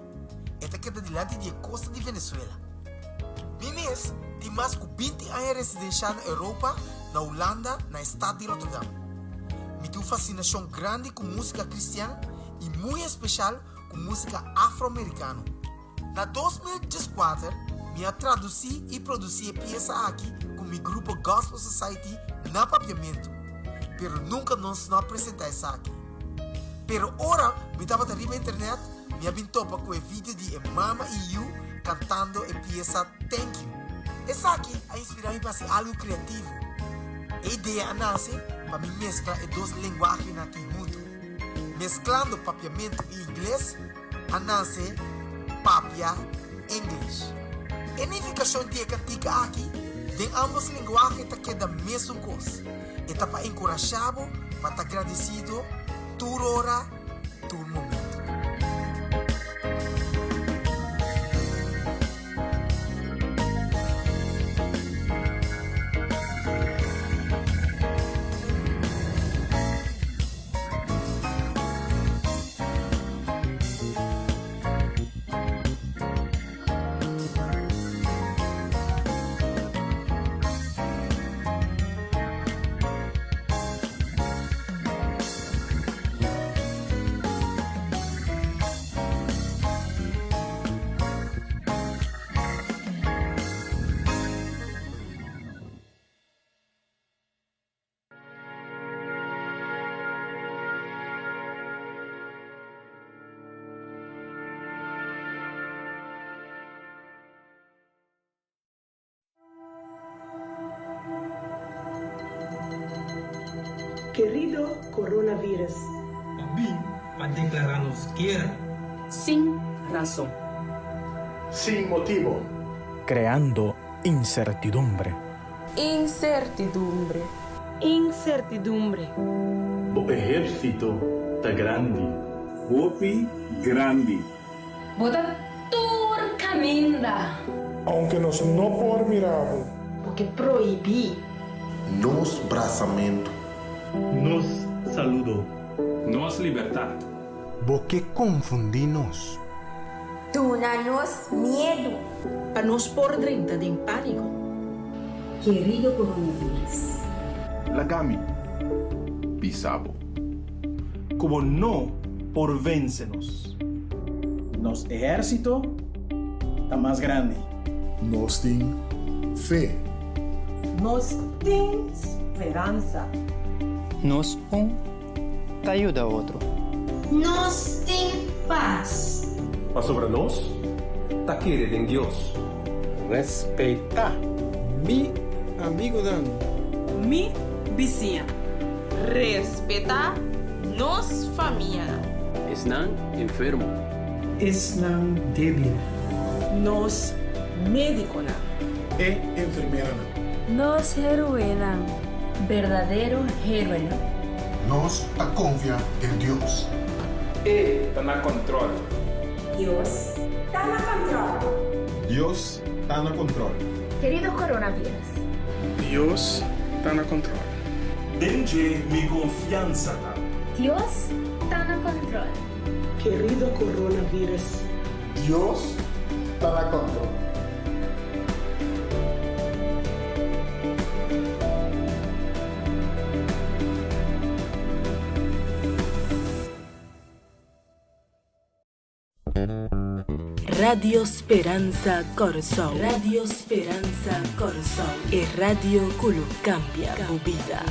E ta keda dilanti di e kosta di Venezuela. Mi mes tin mas ku 20 aña residenshá na Europa, na Hulanda, na e stat di Rotterdam. Mi tin un fasinashon grandi ku músika kristian i muy espeshal ku músika afroamerikano. Na 2014 mi a tradusí i produsí e piesa aki ku mi grupo Gospel Society na papiamentu, pero nunka nos no a presentá esaki. Pero ora mi tabata riba internet mi a bin topa ku e video di e mama i yu kantando e piesa Thank You. Esaki a inspirá mi pa hasi algu kreativo. E idea a nase pa mi meskla e dos lenguahenan aki huntu. Mesklando papiamentu i ingles, a nase papia English. E nifikashon di e kantika aki den ambos lenguahe ta keda mesun kos, e ta pa enkurashá bo pa ta gradisido tur ora, tur momento. Querido coronavirus. Pa bin pa declara nos guera. Sin rason. Sin motibo. Creando incertidumbre. Incertidumbre. Incertidumbre. Bo ehérsito ta grandi. Hopi grandi. Bo ta tur kaminda. Aunke nos no por mira bo. Bo ke prohibí. Nos brasamentu. Nos saludo. Nos libertat. Bo ke konfundí nos. Duna nos miedu. Pa nos por drenta den pániko. Kerido coronavirus. Laga mi bisa bo. Ku bo no por vense nos. Nos ehérsito ta mas grandi. Nos tin fe. Nos tin speransa. Nos un ta yuda otro. Nos tin pas. Pasobra nos ta kere den Dios. Respetá. Mi amigonan. Mi bisiña. Respetá nos famianan. Esnan enfermo. Esnan débil. Nos médikonan. E enfermeranan. Nos héroenan. Berdadero héroenan. Nos ta konfia den Dios. E ta na kòntròl. Dios ta na kòntròl. Dios ta na kòntròl. Kerido coronavirus. Dios ta na kòntròl. Den dje mi konfiansa ta. Dios ta na kòntròl. Kerido coronavirus. Dios ta na kòntròl. Radio Speransa Kòrsou Radio Speransa Kòrsou e radio ku lo kambia bo bida.